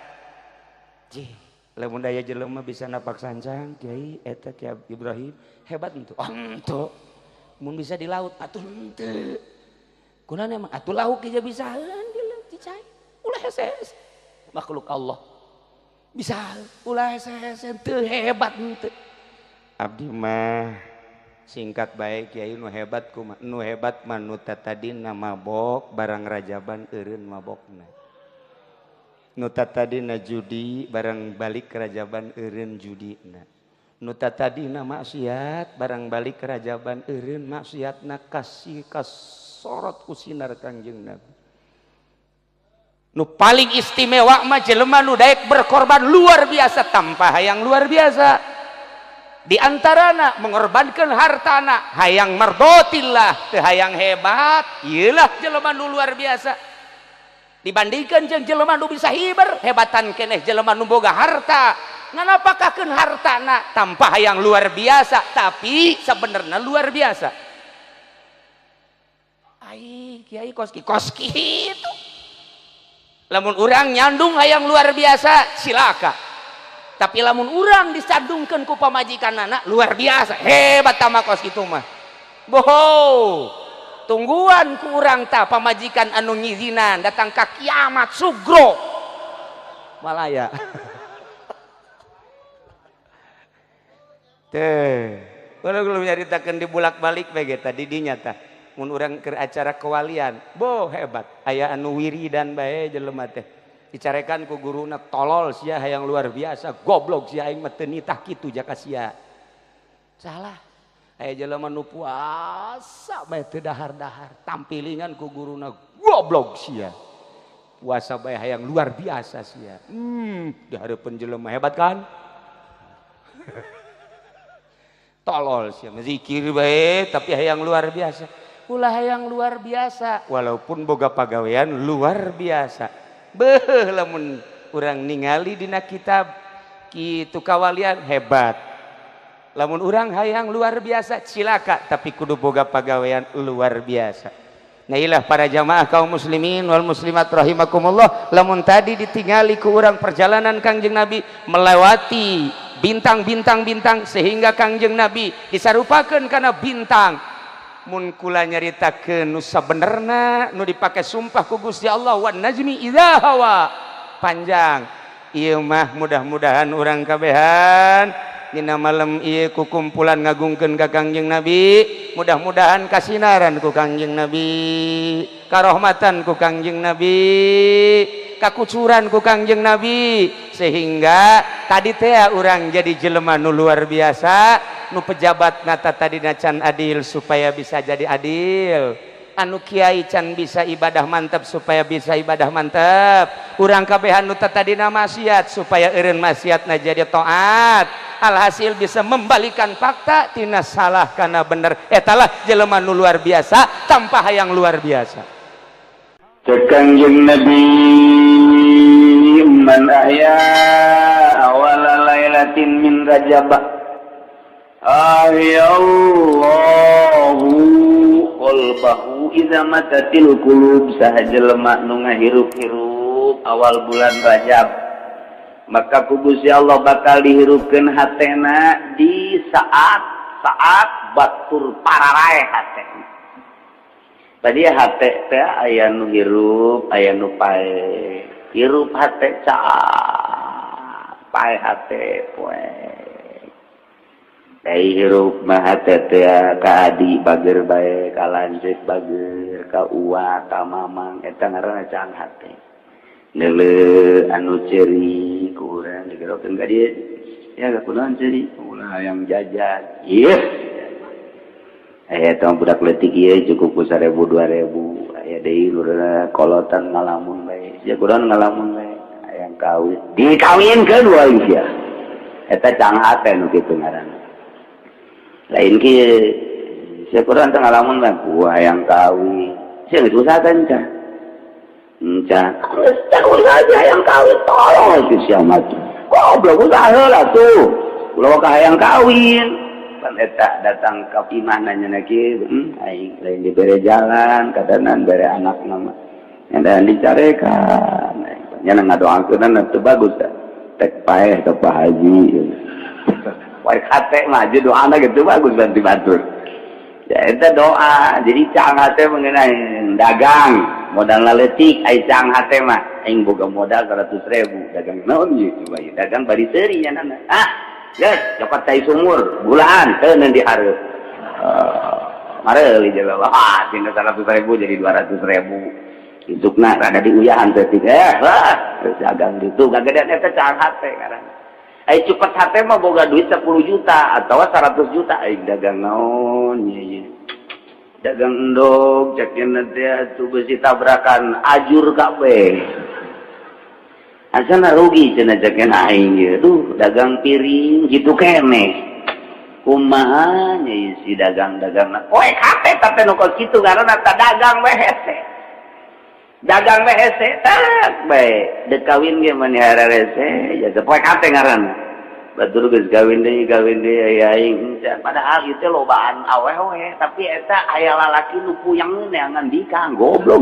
Jih, lamun daya jelema bisa napak sancang, Kiai eta Kiai Ibrahim hebat henteu. Oh, henteu. Mun bisa di laut atuh henteu. Kunaon emang atuh lauk ge bisaeun di laut cicai. Ulah hese-hese. Makhluk Allah bisa ulah hese-hese teu hebat henteu. Abdi mah singkat bae kiai nu hebat kumaha, nu hebat mah nu tatadina mabok barang rajaban eureun mabokna. Nu tatadina judi barang balik rajaban eureun judina. Nu tatadina maksiat barang balik rajaban eureun maksiatna kasih kasorot ku sinar Kangjeng Nabi. Nu paling istimewa mah jelema nu daek berkorban luar biasa tanpa hayang luar biasa. Di antarana mengorbankan hartana hayang mardotillah teu hayang hebat, ieulah jelema nu luar biasa. Dibandingkan jeung jelema nu bisa hiber, hebatan keneh jelema nu boga harta. Nganapakakeun hartana tanpa hayang luar biasa, tapi sebenarnya luar biasa. Ai kiai kos kitu. Lamun urang nyandung hayang luar biasa silaka, tapi lamun urang disandungkeun ku pamajikan anak luar biasa hebat tama kos kitu mah. Boho tungguan ku urang ta pamajikan anu ngizinan datang ka kiamat sugro malaya. Teh urang nyaritakeun di bolak-balik bae ge tadi dinya tah. Mun urang keur acara kewalian, boh hebat. Aya anu wiridan bae jelema teh. Dicarekan ku guruna tolol sia hayang luar biasa, goblok sia aing mah teu nitah kitu jaka sia. Salah. Aya jelema nu puasa bae teu dahar-dahar, tampilingan ku guruna, goblok sia. Puasa bae hayang luar biasa sia. Di hareupeun jelema hebat kan? Tolol sia, zikir bae tapi hayang luar biasa. Ulah hayang luar biasa walaupun boga pagawean luar biasa. Beuh lamun urang ningali dina kitab kitu kawalian hebat. Lamun urang hayang luar biasa cilaka tapi kudu boga pagawean luar biasa. Nah ilah para jamaah kaum muslimin wal muslimat rahimakumullah, lamun tadi ditingali ku urang perjalanan Kangjeng Nabi melewati bintang-bintang-bintang sehingga Kangjeng Nabi disarupakeun kana bintang. Mun kula nyaritakeun nu sabenerna nu dipake sumpah ku Gusti Allah wan najmi idza hawa panjang. Ieu mah mudah-mudahan urang kabehan dina malam ieu ku kumpulan ngagungkeun ka Kangjeng Nabi, mudah-mudahan kasinaran ku Kangjeng Nabi, karohmatan ku Kangjeng Nabi, kakucuran ku Kangjeng Nabi, sehingga tadi teh urang jadi jelema nu luar biasa, nu pejabat nata tadi can adil supaya bisa jadi adil, anu kiai can bisa ibadah mantep supaya bisa ibadah mantep, urang kabehan nu tadina maksiat supaya eureun maksiatna jadi taat, alhasil bisa membalikan fakta tina salah kana bener. Etalah jelema nu luar biasa tanpa hayang luar biasa. Cek Kangjeng Nabi man ahya awala lailatin min Rajab ahyallahu qalbahu idza matatil qulub. Saha jelema nu ngahirup-hirup awal bulan Rajab maka ku Gusti Allah bakal dihirupkeun hatena di saat-saat batur pararae hatena. Tadi hate teh aya nu hirup, aya nu pae. Hirup hate caah, pae hate poe. Dai hirup mah hate teh ka adi bager bae, ka lanceuk bager, ka uwa, ka mamang, eta ngaranna caang hate. Neuleuh anu ceuri ku urang digerokeun ka dieu. Ya kunaon ceuri? Ulah hayang jajan. Ieu aya tong budak leutik ieu cukup ku 1000 2000. Aya deui lurna kolotan ngalamun bae. Sia kunaon ngalamun bae? Hayang kawin. Dikawinkeun wae sia. Eta caang hate nu kitu ngaranna. Lain kieu sia kunaon teh ngalamun bae? Ku hayang kawin. Sia geus usaha can? Encan. Geus teh usaha hayang kawin tolong si sia mah. Goblok usaha heula tuh. Ulah ka hayang kawin. Pan eta datang ka imah nanya kieu, aing lain dibere jalan, kadanan bere anak nama. Yang dicarekan. Nya ngadoakeun teu bagus teh. Tek paeh ka Pak Haji. Wae hate mah doana gitu bagus bantu batur. Ya eta doa. Jadi caang hate mengenai dagang, modal leutik ai caang hate mah aing boga modal 100.000 dagang naon ieu coba ieu dagang bari seuri nya nana. Ah, geus cokot cai sumur gulaan teu neun dihareup. Mareuli jelema. Ah, tina 100.000 jadi 200.000. Isukna rada diuyahan teh wah geus dagang ditu gagedean eta caang hate ngaranna. Ai cupet hate mah boga duit 10 juta atau 100 juta aing dagang naon ieu. Dagang endog cek nya teh atuh beusi tabrakan ajur kabeh. Asana rugi cenah cek nya aing ieu. Duh dagang piring kitu keneh. Kumaha nya si dagang-dagangna. Poek hate teh nu kos kitu ngaranna ta dagang we hese. Dagang we hese tak bae. Dek kawin ge mani hararese ya teh poek hate ngaranna. Batur geus kawin deui aya aing padahal ieu teh lobaan awewe tapi eta aya lalaki nu puyang neangan dikang goblok.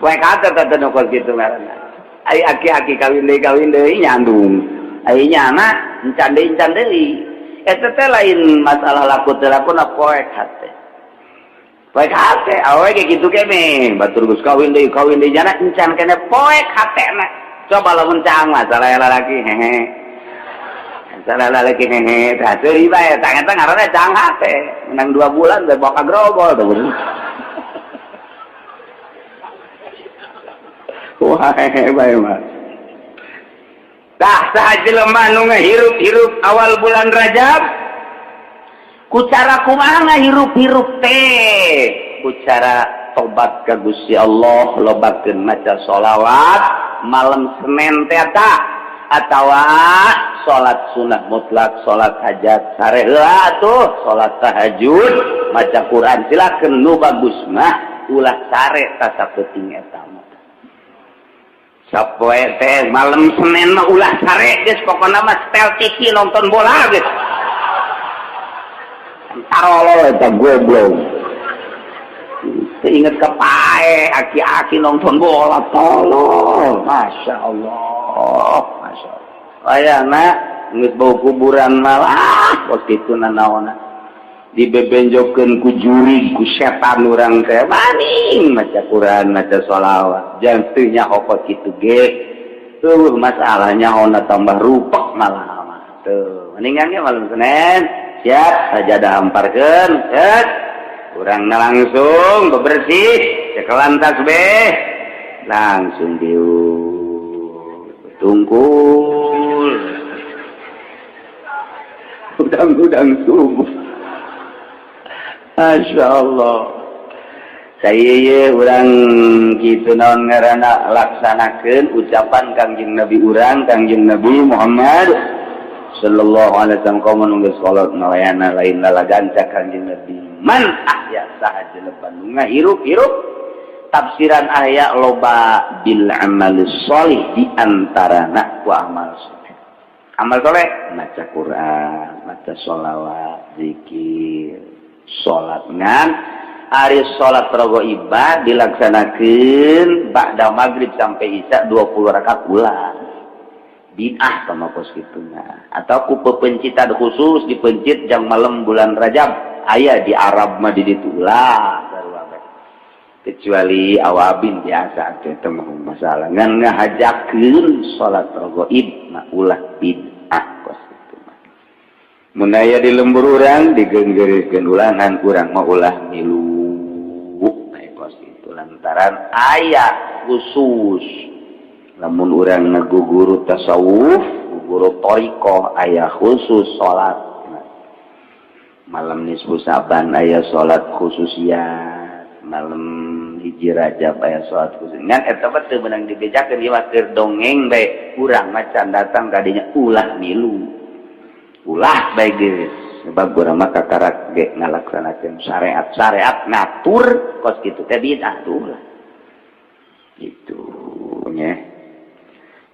Poek hate teh nu kos kitu ngaranna. Ai aki-aki kawin deui nyandung. Ai nyana encan deui. Eta teh lain masalah laku teu laku na poek hate. Poek hate awewe ge kitu keneh. Batur geus kawin deui nyana encan keneh poek hatena. Coba lamun caang masalah lalaki hehe. Masalah lalaki hehe tah seuri bae tah eta ngaranna caang hate. Menang 2 bulan teh boka grogol tuh. Wah hehe bae mah. Tah saha jelema nu ngahirup-hirup awal bulan Rajab Ku cara kumaha ngahirup-hirup teh? Ku cara tobat ka Gusti Allah, lobakeun maca sholawat malam Senin teh atawa salat sunah mutlak, salat hajat sare heula tuh, salat tahajud, maca Quran, silakeun. Nu bagus mah ulah sare ta sapenting eta mah. Sapoe teh malam Senin mah ulah sare geus, pokona mah setel TV nonton bola geus. Tarolol eta, goblok. Inget ke pae aki-aki nonton bola, tolol. Masya Allah, Masya Allah. Ayana geus bau kuburan malah waktu itu nanaona dibebenjokeun ku jurig, ku setan. Urang teh maning maca Quran, maca sholawat, jangan teu nyaho kitu ge tuh masalahnya, ona tambah rupek malah mah. Tuh mendingan ge malam Senin siap sajadah, hamparkeun, set urang langsung bebersih, cekelan tasbih, langsung diuk tungkul udang-udang subuh. Masya Allah, saya ye urang gitu naon ngaranna, laksanakeun ucapan Kangjeng Nabi urang, Kangjeng Nabi Muhammad sallallahu alaihi wasallam, kaum nu geus salat ngalayana lain lalaganca Kangjeng Nabi. Man ahya, saha jelema nu ngahirup-hirup, tafsiran ahya loba, bil amal sholih, di antarana ku amal soleh. Amal soleh maca Quran, maca sholawat, zikir, salat. Ngan ari salat raghaibah dilaksanakeun ba'da maghrib sampai isya 20 rakaat ulah, bid'ah sama kos kitu. Atau ku pepencitan khusus dipencit jang malam bulan Rajab, aya di Arab mah di ditu, ulah. Kecuali awabin biasa itu mah masalah, ngan ngahajakeun salat raghaib mah ulah, bid'ah kos kitu mah. Mun aya di lembur urang digenggeurekeun ulangan, urang mah ulah milu kos itu, lantaran aya khusus lamun urang ngaguguru tasawuf, guguru thoriqoh, aya khusus salat malam nisfu Saban, aya salat khususiat malam 1 Rajab, aya salat khusus. Ngan eta mah teu meunang dibejakeun, ieu mah keur dongeng bae. Urang mah can datang ka dinya, ulah milu, ulah bae geus, sebab urang mah kakarak ge ngalaksanakeun syariat. Syariat ngatur kos kitu teh bid'ah tuh lah gitu nya.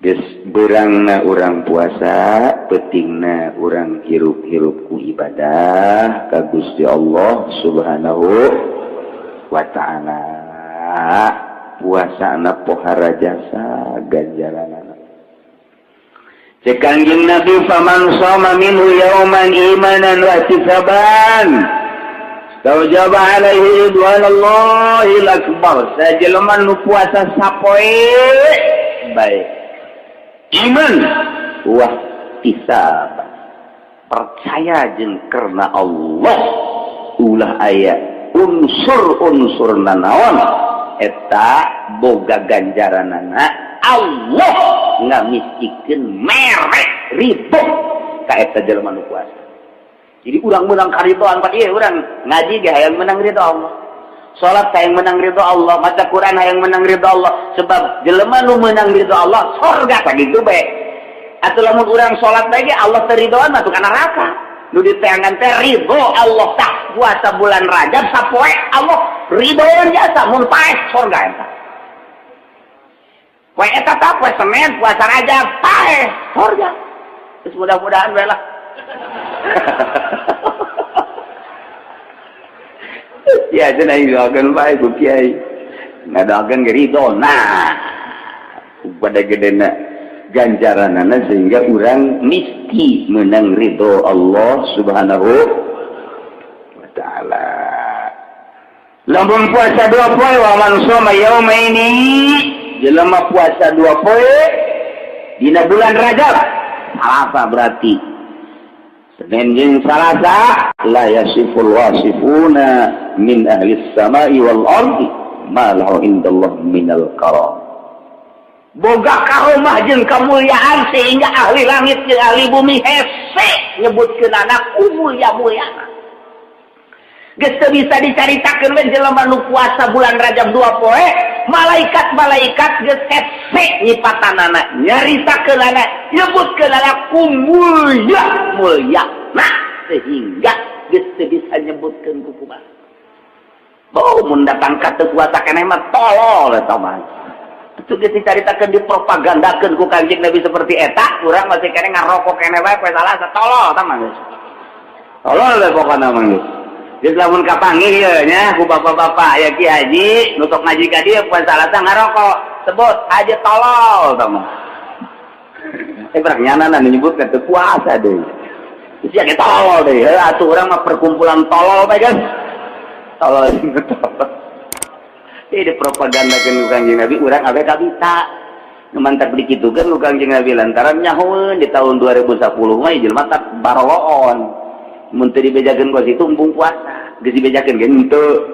Geus beurangna urang puasa, peutingna urang hirup-hirup ku ibadah ka Gusti Allah Subhanahu wa Ta'ala. Puasa pohara jasa ganjaran. Cek Kangjeng Nabi, faman shoma minhu yauman imanan wa ihtisaban istaujaba alaihi ridwanallahil akbar. Sajelema nu puasa sapoe bae iman wa ihtisab, percaya jeung karena Allah, ulah aya unsur-unsur nanaon, eta boga ganjaranana Allah ngamistikeun merek ridho ka eta jelema nu puasa. Jadi urang menang karidoan pa ieu, urang ngaji ge hayang menang ridho Allah, salat hayang menang ridho Allah, maca Quran hayang menang ridho Allah, sebab jelema nu menang ridho Allah sorga, sakitu bae. Atuh lamun urang salat bae ge Allah teu ridhoan mah ka neraka. Nu diteangan teh ridho Allah. Tah, puasa bulan Rajab sapoe Allah ridhoan jasa, mun paeh sorga eta. Poe eta tah poe Senin puasa Rajab paeh sorga. Terus mudah-mudahan bae lah. Ya cenah doakeun bae ku kiai. Ngadoakeun ge ridho. Nah, pada gedena ganjaranana sehingga urang misti menang ridho Allah Subhanahu wa Ta'ala. Lamun puasa 2 poe, wa man shoma yaumaini, jelema puasa 2 poe dina bulan Rajab, Salasa, berarti Senin jeung Salasa, la yasiful wasifuna min ahli samai wal ardi ma lahu indallah minal karam, boga karomah jeung kemuliaan sehingga ahli langit jeung ahli bumi hese nyebutkeun anak mulia-muliana. Geus teu bisa dicaritakeun we jelema nu puasa bulan Rajab 2 poe, malaikat-malaikat geus hese nyipatanana, nyaritakeunana, nyebutkeunana ku mulya mulya. Nah, sehingga geus teu bisa nyebutkeun ku kumaha. Oh, mun datang ka teu puasa keneh mah tolol eta mah. Itu geus dicaritakeun, dipropagandakeun ku Kanjeng Nabi seperti eta, urang masih keneh ngarokok keneh wae poe Salasa, tolol eta mah geus. Tolol we pokona mah geus. Geus lamun kapanggih ieu nya ku bapak-bapak ya Ki Haji nu sok ngaji ka dieu poe Salasa ngarokok, sebut haji tolol eta mah. Berak nyanana nyebutkeun teu puasa deui. Sia ge tolol deui. Heuh atuh urang mah perkumpulan tolol bae kan. Tolol tolol. Ini dipropagandakeun ku Kanjeng Nabi, urang abe kabita. Nu mantak dikitukeun ku Kanjeng Nabi lantaran nyahoeun di tahun 2010 mah jelema tak baroloon. Mun teu dibejakeun kos itu embung puasa. Geus dibejakeun ge henteu.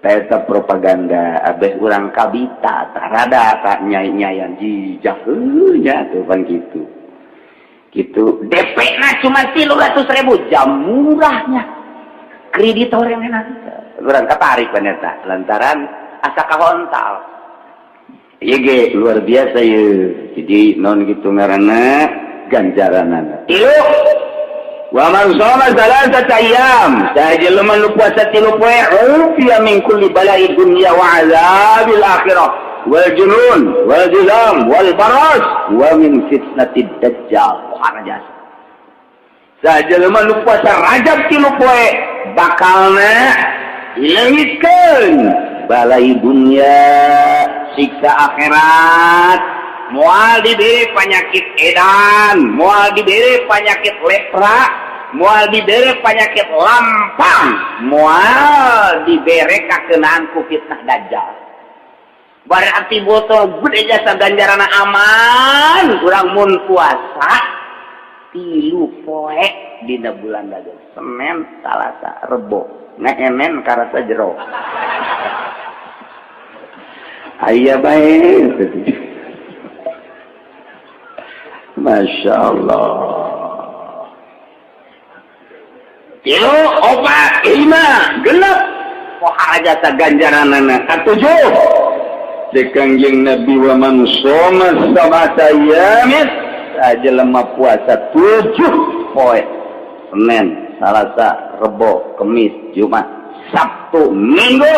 Eta propaganda abeh urang kabita tah rada tak nyai-nyayan jijak heuh nya tuh pan kitu. Gitu DP na cuma 300.000, jam murahnya. Kreditor yang enak. Urang katarik pan eta lantaran asa kahontal. Ieu ge luar biasa ye. Jadi non gitu ngaranna ganjaranana. Tilu wa man shoma salasata ayyam, saha jelema nu puasa 3 poe, ufiya min kulli bala'i dunya wa azabil akhirah wal junun wal juzam wal baras wa min fitnatid dajjal. Jasa saha jelema nu puasa Rajab 3 poe bakalna dileungitkeun balai dunya, siksa akhirat, moal diberi penyakit edan, moal diberi penyakit lepra, moal diberi penyakit lampang, moal diberi kakenaan ku fitnah dajjal. Berarti botol gede jasa ganjaran aman kurang mun puasa 3 poe dina bulan Rajab, Senin, Salasa, Rebo, ngeenen karasa jero aya bae. Masya Allah. 3, 4, 5, 6 pohara jasa ganjaranana. Katujuh di Kangjeng Nabi wa man shoma sab'ata ayyamin, jelema puasa 7 poe, Senin, Salasa, Rebo, Kemis, Jumat, Sabtu, Minggu,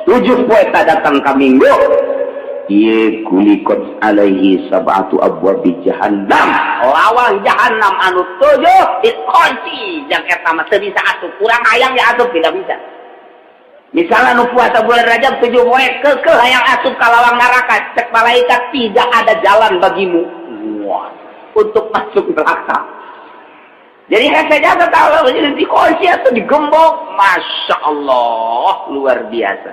7 poe tak datang ka Minggu, ieu kulikot alaihi sab'atu abwabi jahannam, lawang jahannam anu 7 dikunci, jang eta mah teu bisa asup, kurang hayang ya asup tidak bisa. Misalnya nu puasa bulan Rajab 7 poe keukeuh hayang asup ka lawang neraka, cek malaikat tidak ada jalan bagimu, wah, untuk masuk neraka. Jadi hese jasa tahu jadi dikunci atau digembok, masya Allah luar biasa.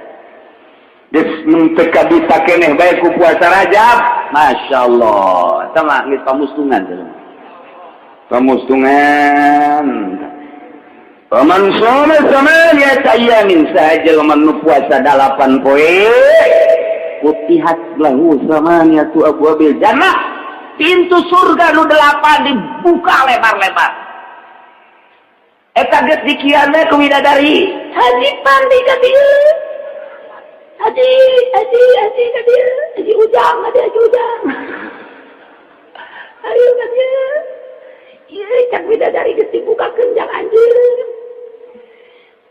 Geus mun teu kabita keneh bae ku puasa Rajab, masya Allah. Eta mah geus pamustungan jelema. Pamustungan. Paman shoma samaniyata ayyamin, saha jelema nu puasa 8 poe, futihat lahu samaniyatu abwabil jannah, pintu surga nu 8 dibuka lebar-lebar. Eta geus dikian we ku widadari, Haji Pandi ka dieu. Haji, Haji, Haji ka dieu, Haji Ujang, Haji, Haji Ujang. Ayo ka dieu. Ieu cak widadari geus dibukakeun jang anjeun.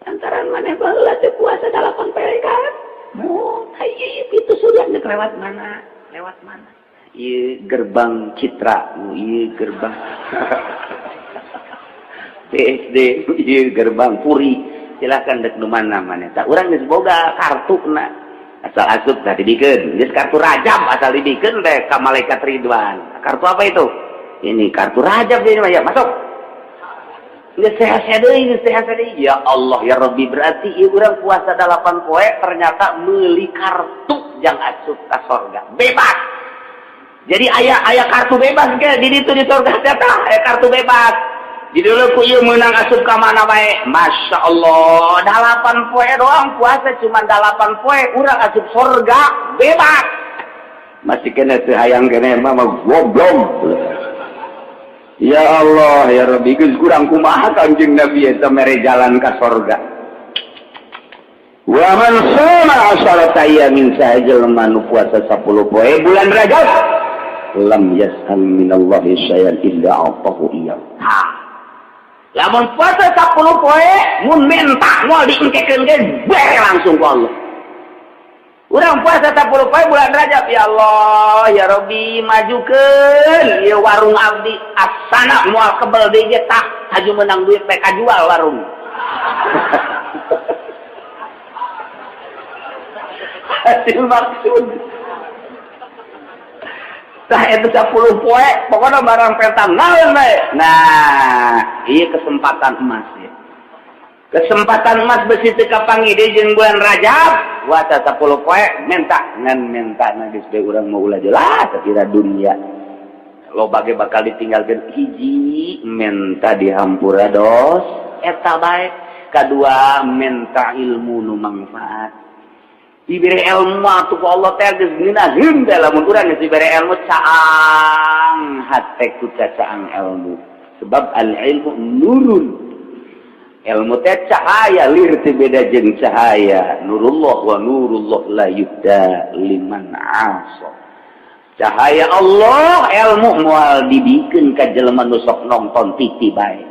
Lantaran maneh baheula teh puasa 8 poe kan. Oh, ieu pintu surga geus lewat mana? Lewat mana? Ieu gerbang Citra, ieu gerbang PSD, ieu gerbang Puri. Silakan dek nu mana maneh. Tah urang geus boga kartuna. Asal asup tah dibikeun. Geus kartu Rajab asal dibikeun teh ka malaikat Ridwan. Kartu apa itu? Ini kartu Rajab ini mah ya, masuk. Geus sehat deui, geus sehat deui. Ya Allah ya Rabbi, berarti ieu urang puasa 8 poe ternyata meuli kartu jang asup ka sorga. Bebas. Jadi aya aya kartu bebas ke di ditu di sorga teh tah, aya kartu bebas. Di dulu ku ieu meunang asup ka mana bae. Masya Allah, 8 poe doang puasa cuma 8 poe urang asup sorga bebas. Masih kena teu hayang keneh mah goblok. Ya Allah ya Rabbi, geus kurang kumaha Kanjeng Nabi eta mere jalan ka sorga. Wa man shoma 10 ayyamin, saha jelema nu puasa 10 poe bulan Rajab, lam yas'al minallahi syai'an illa a'tahu iyyahu. Ha. Lamun puasa 10 poe mun minta moal diengkekeun ge, bere langsung ku Allah. Urang puasa 10 poe bulan Rajab, ya Allah, ya Rabbi, majukeun ieu warung abdi, asana moal kebel deui ge tah, haju menang duit bae kajual warung. Hasil maksud. Tah itu 10 poe, pokoknya barang petang naon bae. Nah, ieu kesempatan emas ya. Kesempatan emas besi teu kapanggih deui jeung bulan Rajab, puasa 10 poe minta ngan minta na geus bae urang mau ulah jelas kira dunia. Loba ge bakal ditinggalkeun, hiji minta dihampura dos eta bae, kadua minta ilmu nu mangfaat. Diberi ilmu atuh ku Allah teh geus ngeunaheun teh, lamun urang geus diberi ilmu caang hate ku cacaang ilmu, sebab al ilmu nurun, ilmu teh cahaya, lir teh beda jeung cahaya nurullah, wa nurullah la yuhda liman asa. Cahaya Allah ilmu moal dibikeun ka jelema nu sok nonton TV bae,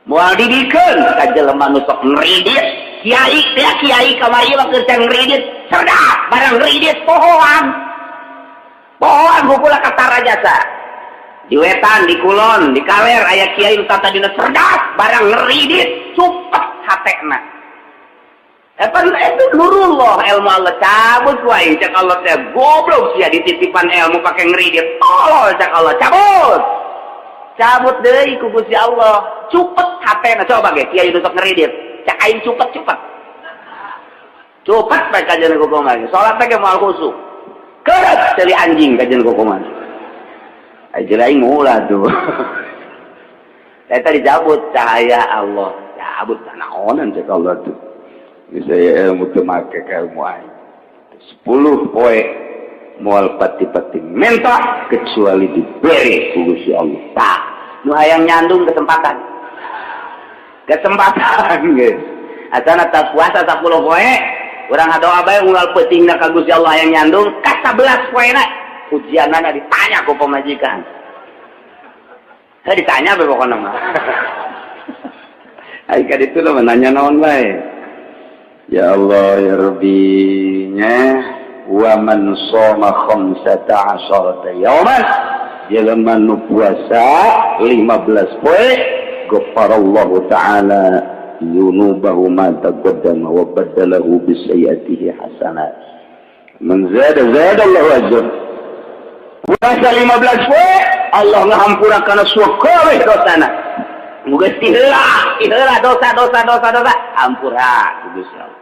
moal dibikeun ka jelema nu sok ngridit. Kiai teh, kiai kamari mah keur ngridit cerdas, barang ngridit pohoan pohoan hukula kata jasa di wetan, di kulon, di kaler aya kiai nu tadina cerdas, barang ngridit cupet hatena. Eta itu nurullah, ilmu Allah cabut wae. Cek Allah teh, goblok sia, dititipan ilmu pake ngridit, tolol. Cek Allah cabut, cabut deui ku Gusti Allah, cupet hatena. Coba ge kiai nu sok ngridit, cek aing cupet, cupet cupet bae kajian kukumaha, salat teh ge moal khusyuk, keureut ceuli anjing kajian kukumaha. Aja aing ulah tuh. Eta dicabut cahaya Allah, cabut naonan cek Allah tuh. Bisa ya ilmu teu make ka ilmu aing. 10 poe moal pati-pati minta kecuali diberi ku Gusti Allah. Tah, nu hayang nyandung kesempatan. Kesempatan geus. Asana tak puasa 10 poe, urang ngadoa bae unggal peutingna ka Gusti Allah hayang nyandung, ka 11 poena ujianana ditanya ku pamajikan. Saya ditanya bae pokona mah. Ai ka ditu mah nanya naon bae. Ya Allah ya Rabbi nya, wa man shoma 15 yauman, jelema nu puasa 15 poe, ghafarallahu ta'ala dzunubahu ma taqaddama wa baddalahu bi sayyi'atihi hasanat. Man zada zada Allahu ajr. Puasa 15 poe Allah ngahampura kana sakabeh dosana. Muga tiheula tiheula dosa dosa dosa dosa hampura ku Gusti Allah.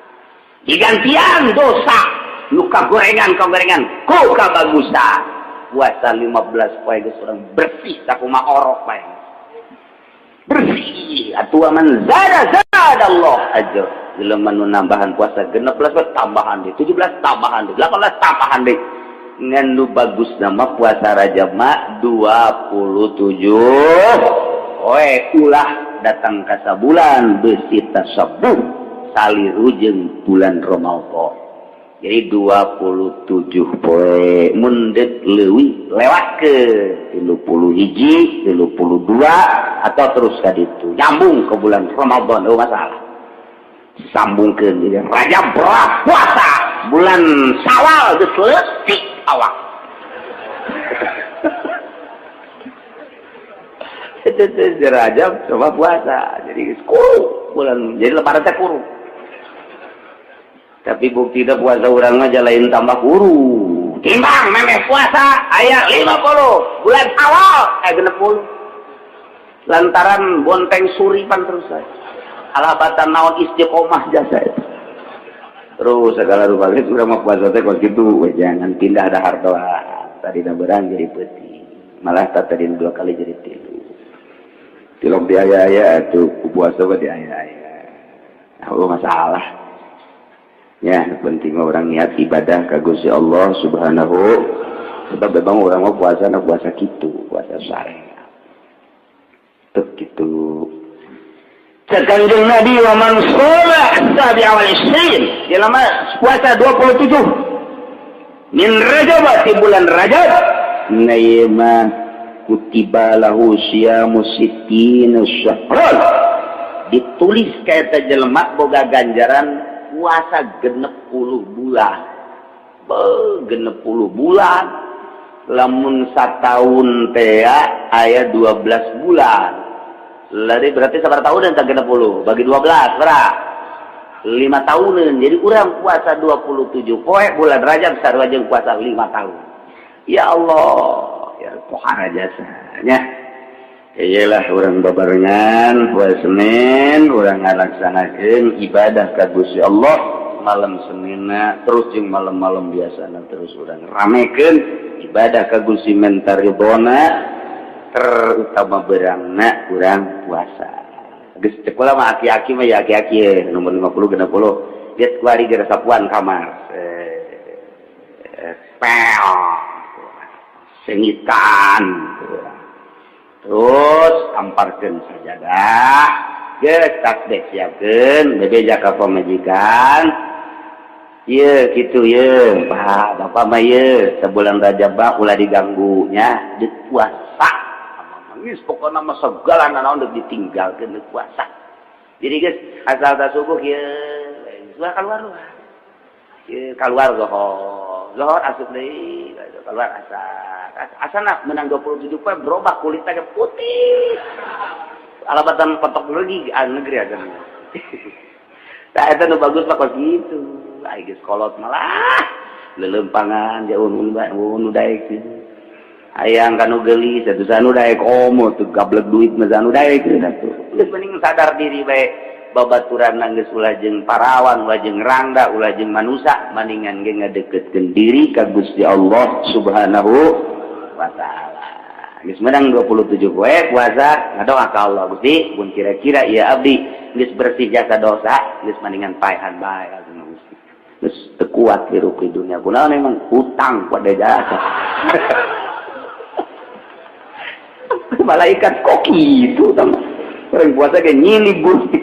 Digantian dosa nu kagorengan kagorengan ku kabagusan. Puasa 15 poe geus urang bersih sakumaha orok bae. Bersih atuh. Man zada zada Allah ajr. Jelema nu nambahan puasa 16 poe, tambahan deui 17, tambahan deui 18, tambahan deui. Ngan nu bagus nama puasa Rajab mah 27 poe, ulah datang ka sabulan beusi tasabuh saliru jeung bulan Ramadan. Jadi 27 poe, mun deuk leuwih lewat ke 31, 32 atau terus ka ditu nyambung ke bulan Ramadan, oh masalah sambungkeun. Jadi Rajab berat puasa, bulan Syawal geus leutik awak. Itu teh Rajab coba puasa jadi geus kuru bulan, jadi lebaran teh kuru. Tapi bukti puasa urang mah lain tambah kuru, timbang memeh puasa aya 50, bulan awal aya 60 lantaran bonteng suripan terus saya alabatan naon istiqomah jasa itu terus segala rupa. Geus urang mah puasa teh kos kitu we, jangan pindah dahar doa tadi berang jadi peuting, malah tadi dua kali jadi tilu tilok di aya-aya atuh ku puasa mah di aya-aya. Oh masalah ya, penting orang niat ibadah ka Gusti Allah Subhanahu, sebab memang orang mau puasa na puasa kitu, puasa syariat tuh kitu. Cek Kanjeng Nabi, wa man shoma sabi'a wal isrin, jelema puasa 27 min Rajab di bulan Rajab, na ieu mah kutiba lahu siyamu sittina syahran, ditulis ka eta jelema boga ganjaran puasa 60 bulan. Be 60 bulan, lamun sataun teh aya 12 bulan. Lari berarti sabaraha tahun dan 60 bagi 12 berapa? 5 tahunan. Jadi urang puasa 27 poe bulan Rajab sarua jeung puasa 5 tahun. Ya Allah, ya pohara jasanya. Iyalah urang babarengan poe Senin urang ngalaksanakeun ibadah ka Gusti Allah malam Seninna terus jeung malam-malam biasana terus urang ramekeun ibadah ka Gusti menta ridona, terutama berangna urang puasa. Geus cek kula mah aki-aki mah ya aki-aki nomor 50 60 lihat kuari geus sapuan kamar. Pel sengitan terus amparkeun sajadah geus tasbih siapkeun bebeja ka pamajikan ieu kitu ieu Pak, bapak mah ieu sabulan Rajab mah ulah diganggu nya deuk puasa. Geus pokona mah segala nanaon deuk ditinggalkeun deuk puasa. Jadi geus asal ta subuh ieu geus keluar luar. Ieu keluar zohor, zohor asup deui, keluar asar. Asana menang 27 poe berubah kulitnya ke putih. Alabatan patok lagi negeri aja. Tah eta nu bagus mah kos kitu. Ai geus kolot malah lelempangan jauh nu daek. Hayang kanu geulis atuh sanu daek komo teu gablek duit mah sanu daek atuh. Geus mending sadar diri bae babaturan geus ulah jeung parawan, ulah jeung rangda, ulah jeung manusa, maningan ge ngadeukeutkeun diri ka Gusti Allah Subhanahu wa taala. Geus menang 27 poe puasa ngadoa ka Allah, Gusti, mun kira-kira ieu abdi geus bersih jasa dosa, geus maningan paehan bae ka Gusti. Geus teu kuat hirup di dunia. Kunaon emang hutang pada jasa. Malaikat kok gitu sama orang puasa kayak nyilib bumi.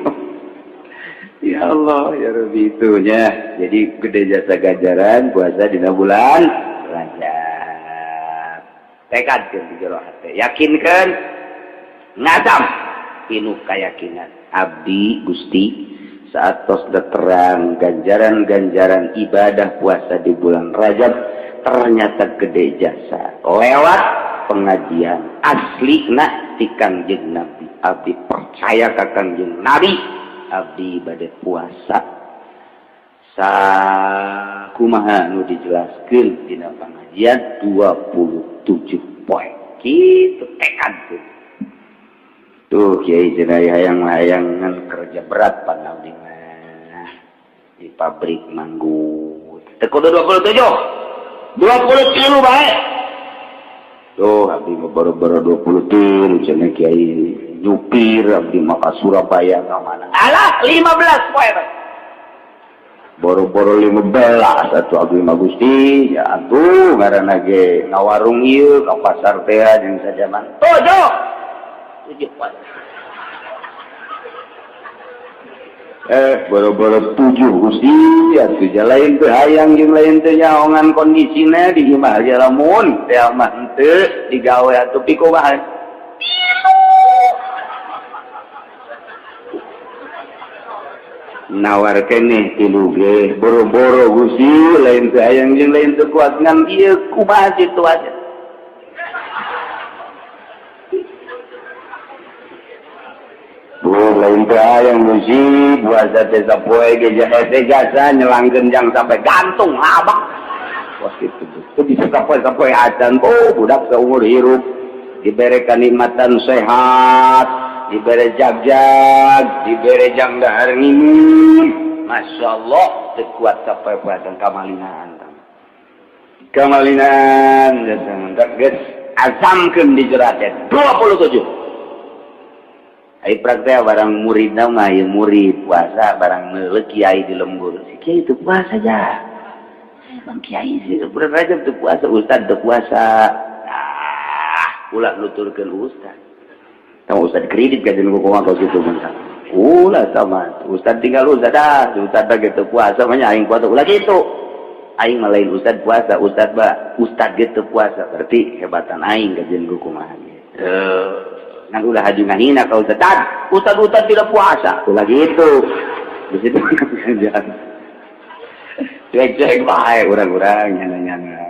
Ya Allah, ya Rabbi itunya. Jadi gede jasa ganjaran puasa dina bulan Rajab. Tekadkeun di jero hate, yakinkeun ngazam pinuh keyakinan. Abdi Gusti saat tos terang ganjaran-ganjaran ibadah puasa di bulan Rajab ternyata gede jasa lewat pengajian asli na ti Kangjeng Nabi. Abdi percaya ka Kangjeng Nabi, abdi bade puasa sakumaha nu dijelaskeun dina pengajian 27 poe. Kitu tekad tuh. Tuh kiai cenah hayang-hayangan kerja berat pan abdi mah di pabrik manggut. Teu kudu 27. 20 kilo bae. Tuh abdi mah baru-baru 20 cenah kiai nyupir abdi mah ka Surabaya ka mana. Alah 15 poe bae. Boro-boro 15 atuh abdi mah Gusti, ya atuh ngaranna ge ngawarung ieu ka pasar teh jeung sajaman. 7. 7 poe. Boro-boro 7 Gusti, atuh lain teu hayang jeung lain teu nyaongan kondisina di imah aja lamun teh mah henteu digawe atuh pikumaha. Nawar keneh tilu ge boro-boro Gusti lain teu hayang jeung lain teu kuat ngan ieu kumaha situasi. Bu lain teu hayang Gusti puasa teh sapoe ge hese jasa nyelangkeun jang sampai gantung abak. Wah kitu teu bisa sapoe-sapoe acan oh budak saumur hirup dibere kanikmatan sehat, dibere jagjag, dibere jang dahar nginum. Masya Allah, teu kuat sapoe-poe kamalinan. Kamalinan geus azamkeun di jero hate 27. Ai praktek barang murid mah ieu murid puasa barang meuleuh kiai di lembur. Si kiai teu puasa ja. Bang kiai sih bulan Rajab teu puasa, ustad teu puasa. Ah, ulah nuturkeun ustad. Tong ustad kredit ka jeung kumaha kitu mah. Ulah sama ustad tinggal ustad dah, ustad gitu puasa mah aing puasa ulah gitu. Aing mah lain ustad puasa, ustad ba ustad gitu puasa berarti hebatan aing kajian ku kumaha gitu. Ngan ulah haju ngahina ka ustad, ustad ustad tidak puasa, ulah gitu. Di situ cuek-cuek bae urang-urang nyana-nyana.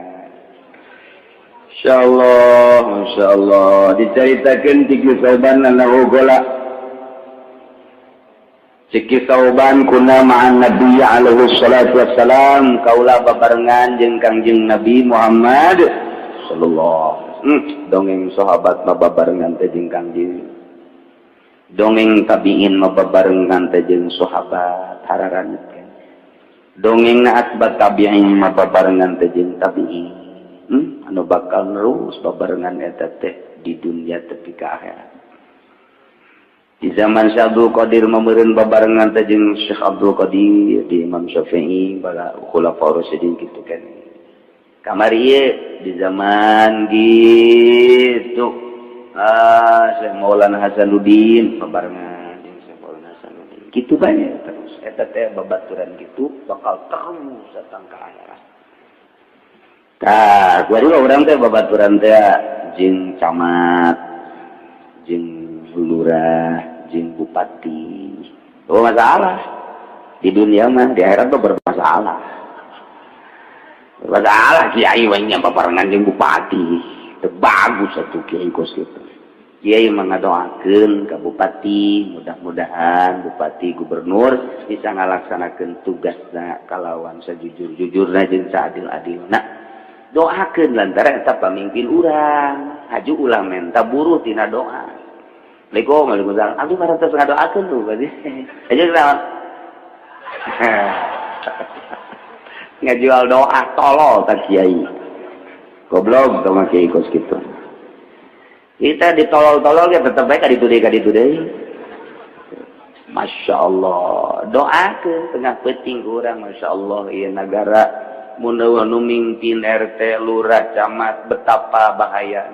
Insyaallah, masyaallah diceritakeun ti Sauban annahu gola. Ciki Sauban kuna ma'an Nabi alaihi salatu wassalam kaula babarengan jeung Kangjeng Nabi Muhammad sallallahu alaihi. Dongeng sahabat mah babarengan teh jeung Kangjeng. Dongeng tabiin mah babarengan teh jeung sahabat hararanit. Dongeng na atbat tabiin mah babarengan teh jeung tabiin. Anu bakal nerus babarengan eta teh di dunia tepi ka akhirat. Di zaman Syekh Abdul Qadir memeureun babarengan teh jeung Syekh Abdul Qadir di Imam Syafi'i bala khulafaur rasyidin kitu kan. Kamari ieu di zaman gitu. Syekh Maulana Hasanuddin babarengan jeung Syekh Maulana Hasanuddin. Kitu bae terus eta teh babaturan kitu bakal terus datang ka akhirat. Tah, kuari urang teh babaturan teh jeung camat, jeung lurah, jeung bupati. Oh masalah. Di dunia mah, di akhirat mah bermasalah. Bermasalah kiai we nya babarengan jeung bupati. Teu bagus atuh kiai kos kitu. Kiai mah ngadoakeun ka bupati, mudah-mudahan bupati gubernur bisa ngalaksanakeun tugasna kalawan sajujur-jujurna jeung saadil-adilna. Doakeun lantaran eta pamimpin urang, haju ulah menta buruh tina doa. Assalamualaikum, waalaikumsalam. Abdi mah tos ngadoakeun tuh berarti. Aja naon? Ngajual doa tolol ta kiai. Goblok tong kiai kos kitu. Kita ditolol-tolol ya tetep bae ka ditu deui. Masya Allah. Doakeun tengah peuting urang Masya Allah ieu nagara mun nu mimpin RT, lurah, camat betapa bahaya.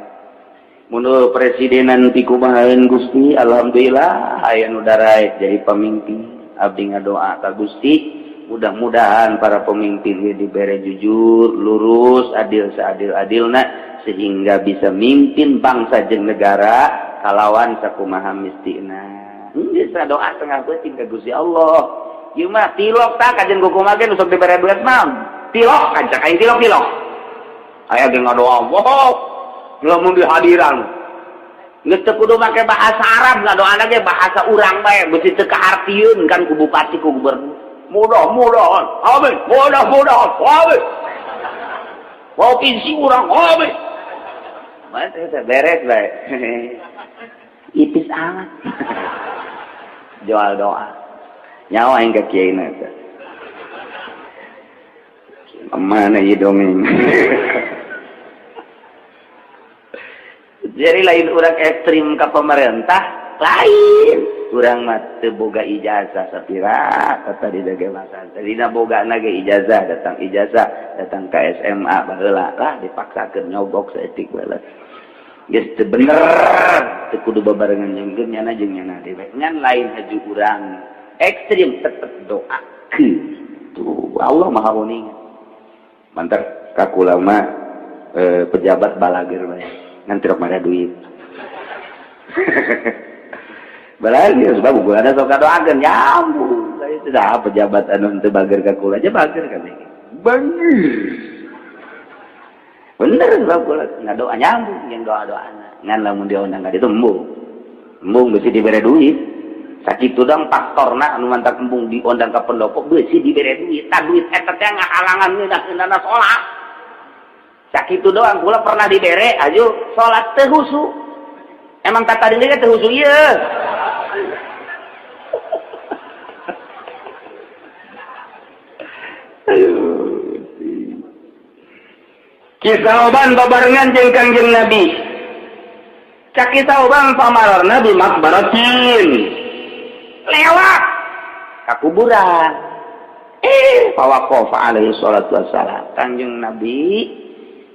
Mun presidenan ti kumahaeun Gusti, alhamdulillah aya nu daraek jadi pamimpin. Abdi ngadoa ka Gusti, mudah-mudahan para pemimpin ieu dibere jujur, lurus, adil seadil-adilna sehingga bisa mimpin bangsa jeung negara kalawan sakumaha mistina. Geus doa tengah peuting ka Gusti Allah. Ieu mah tilok tah kajen kumaha ge nu sok dibere duit mah. Tilok kancak aing tilok-tilok. Aya ge ngadoa, wow, lamun dihadiran. Geus teu kudu make bahasa Arab ngadoana ge bahasa urang bae, beusi teu kaartieun kan ku bupati ku gubernur. Mudah-mudahan, amin, mudah-mudahan, amin. Provinsi urang, amin. Mana teh beres bae. Ipis amat. Jual doa. Nyawa aing ka kiai na teh. Mana ieu dongeng. Jadi lain urang ekstrim ka pemerintah, lain urang mah teu boga ijazah sapira tadi dage masa. Tadina bogana ge ijazah, datang ka SMA baheula lah dipaksakeun nyogok saeutik baheula. Geus teu bener, teu kudu babarengan jeung nyana jeung nyana deui. Ngan lain haju urang ekstrim tetep doakeun. Tuh Allah Maha Uninga. Mantap kakula mah pejabat balager bae ngan tirok mana duit. Balager sebab gua ada sok doakeun nyambung. Itu dah pejabat anu teu bager ka kula aja bager kan. Bener. Bener sebab kula ngadoa nyambung yang doa-doana. Ngan lamun dia undang ka ditu embung. Embung beusi dibere duit. Sakitu dang faktorna anu mantak embung diondang ka pendopo beusi dibere duit. Tah duit eta teh ngahalangan ngeunah-ngeunahna salat. Sakitu doang kula pernah dibere aju salat teu husu. Emang tata deui teu husu ieu. Kisah oban babarengan jeung Kangjeng Nabi. Cak kisah oban pamarorna di makbaratin. Lewat ka kuburan. Fawaqafa alaihi salatu wassalam. Kangjeng Nabi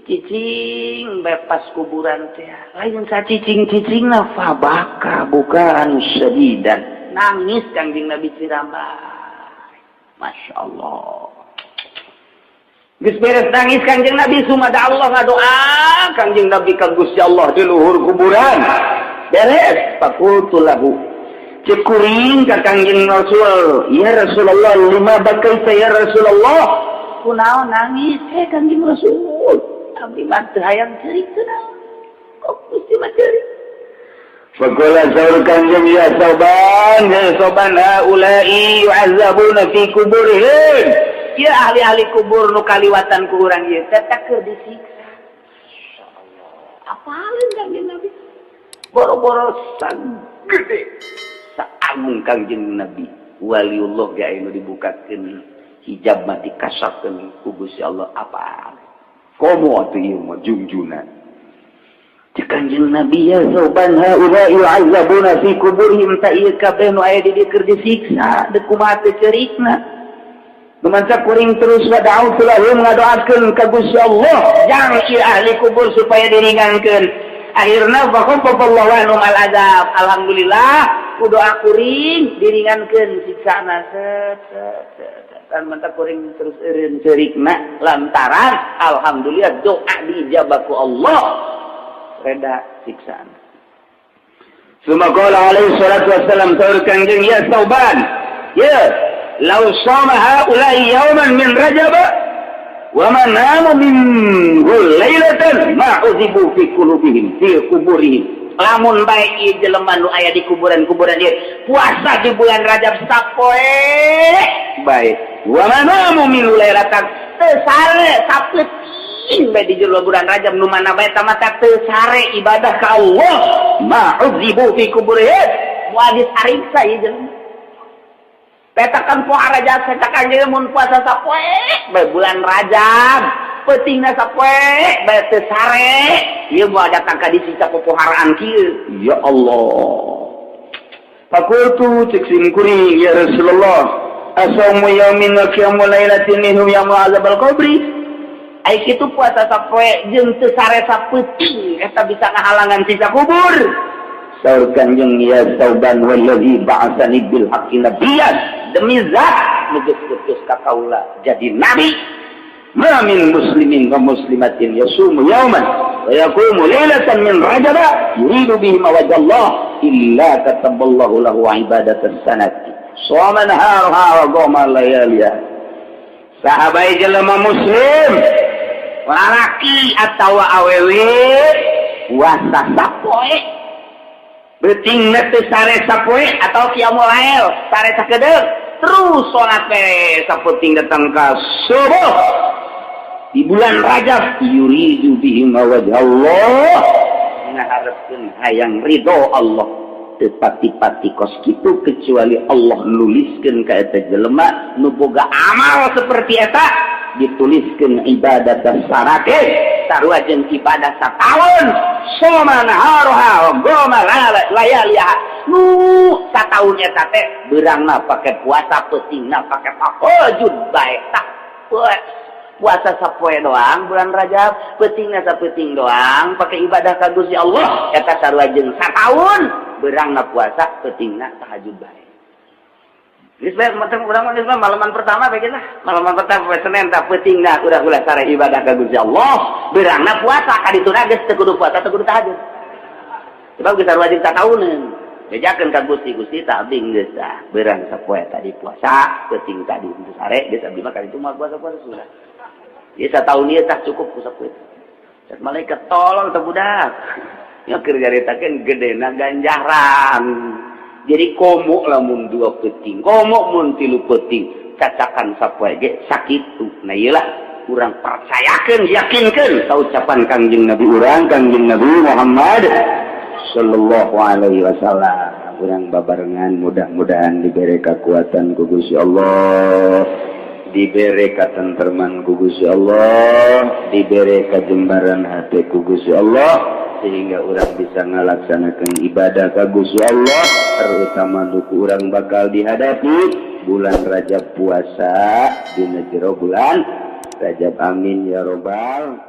cicing bebas kuburan teh. Lain sa cicing-cicingna fabaka bukan sedidan Nangis Kangjeng Nabi cirambay. Masya Allah. Geus beres nangis Kangjeng Nabi, sumada Allah, ngadoa Kangjeng Nabi ka Gusti Allah di luhur kuburan. Beres, faqultu lahu. Cek kuring ka Kangjeng Rasul, "Ya Rasulullah, lima bakaita ya Rasulullah?" Kunaon nangis eh Kangjeng Rasul? Abdi mah teu hayang ceurik, kunaon? Kok Gusti mah ceurik? Faqala, saur Kangjeng, "Ya Tsauban, ya Tsauban, haula'i yu'azzabuna fi kuburihim." Ya, ahli-ahli kubur nu kaliwatan ku urang ieu teh keur disiksa. Insyaallah. Apaleun Kangjeng Nabi? Boro-boro sagede saagung Kangjeng Nabi. Waliullah ge aya nu dibukakeun hijab mah, dikasakeun ku Gusti Allah, apa? Komo atuh ieu mah jungjunan. Cek Kanjeng Nabi, "Ya Tsauban, haula yu'azzabuna fi kuburihim, ta ieu kabeh nu aya di dieu keur disiksa, deuk kumaha teu ceurikna?" Lumancak kuring terus wa da'autu lahum, ngadoakeun ka Gusti Allah jang ieu ahli kubur supaya diringankeun. Akhirna fa khaffafallahu anhum al azab. Alhamdulillah, ku doa kuring diringankeun siksana, set set set. Dan mentak kuring terus eureun ceurikna lantaran alhamdulillah doa diijabah ku Allah, reda siksaan. Summa qala alaihi salatu wassalam, saur Kangjeng, "Ya Tsauban, ya law shama haula'i yawman min Rajab wa ma namu minhu lailatan ma uzibu fi qulubihim fi kuburihim." Lamun bae ieu jelema nu aya di kuburan-kuburan ieu puasa di bulan Rajab sapoe bae, wa ma namu minhu lailatan, teu sare sapeuting bae di jero bulan Rajab, nu mana bae tamata teu sare ibadah ka Allah, ma uzibu fi kuburihim, moal disariksa ieu jelema. Petakan poa Rajab, petakan jeung mun puasa sapoe bae bulan Rajab, peutingna sapoe bae teu sare, ieu moal datang ka disiksa popoharaan kieu. Ya Allah. Faqultu, cek sim kuring, "Ya Rasulullah, asaumu yaumin wa qiyamu lailatin minhu yamna'u azabal qabri?" Ai kitu puasa sapoe jeung teu sare sapeuting eta bisa ngahalangan siksa kubur? Saur Kanjeng, "Ya Tsauban, wallazi ba'atsani bil haqqi nabiyyan," demi zat nu geus putus ka kaula jadi nabi, "ma min muslimin wa muslimatin yasumu yawman wa yaqumu lailatan min Rajab yuridu bihi wajha Allah illa kataballahu lahu ibadatan sanati shoma naharuha wa qama layaliha." Sahabat, jelema muslim lalaki atau awewe puasa sapoe, beuting teu sare sapoe atau qiyamul lail sare sakedeung, terus salat we sapeuting datang ka subuh di bulan Rajab, yuridu bihi wajha Allah, ngaharepkeun hayang ridho Allah, teu pati-pati kos kitu kecuali Allah nuliskeun ka eta jelema nu boga amal seperti eta, dituliskeun ibadah sarake sarua jeung ibadah sataun, soma naharuha wa qama layaliha. Nu sataun eta teh beurangna pake puasa, peutingna pake tahajud bae. Tak puasa sapoe doang bulan Rajab, peutingna sapeuting doang pake ibadah ka Gusti Allah, eta sarua jeung sataun beurangna puasa, peutingna tahajud bae. Geus bae macam urang mah, geus mah malaman pertama bae lah. Malaman pertama poe Senin tah peutingna urang ulah sare ibadah ka Gusti Allah. Beurangna puasa ka dituna geus teu kudu puasa, teu kudu tahajud. Sebab geus sarua jeung satauneun. Bejakeun ka Gusti, "Gusti, tak abdi geus tah beurang sapoe tadi puasa, peuting tadi teu sare, geus abdi mah ka ditu moal puasa-puasa sudah. Ieu sataun ieu tah cukup ku sapoe." Cek malaikat, "Tolong teh budak." Ya keur nyaritakeun gedena ganjaran. Jadi komo lamun dua peting, komo mun tilu peting, cacakan sapoe ge sakitu. Nah, iyalah urang percayakeun, yakinkeun ka ucapan Kangjeng Nabi urang, Kangjeng Nabi Muhammad sallallahu alaihi wasallam. Urang babarengan mudah-mudahan diberi kekuatan ku Gusti Allah, diberi katentreman ku Gusti Allah, diberi kajembaran hati ku Gusti Allah, sehingga urang bisa ngalaksanakan ibadah ka Gusti Allah, terutama duku urang bakal dihadapi bulan Rajab, puasa dina jero bulan Rajab. Amin ya robbal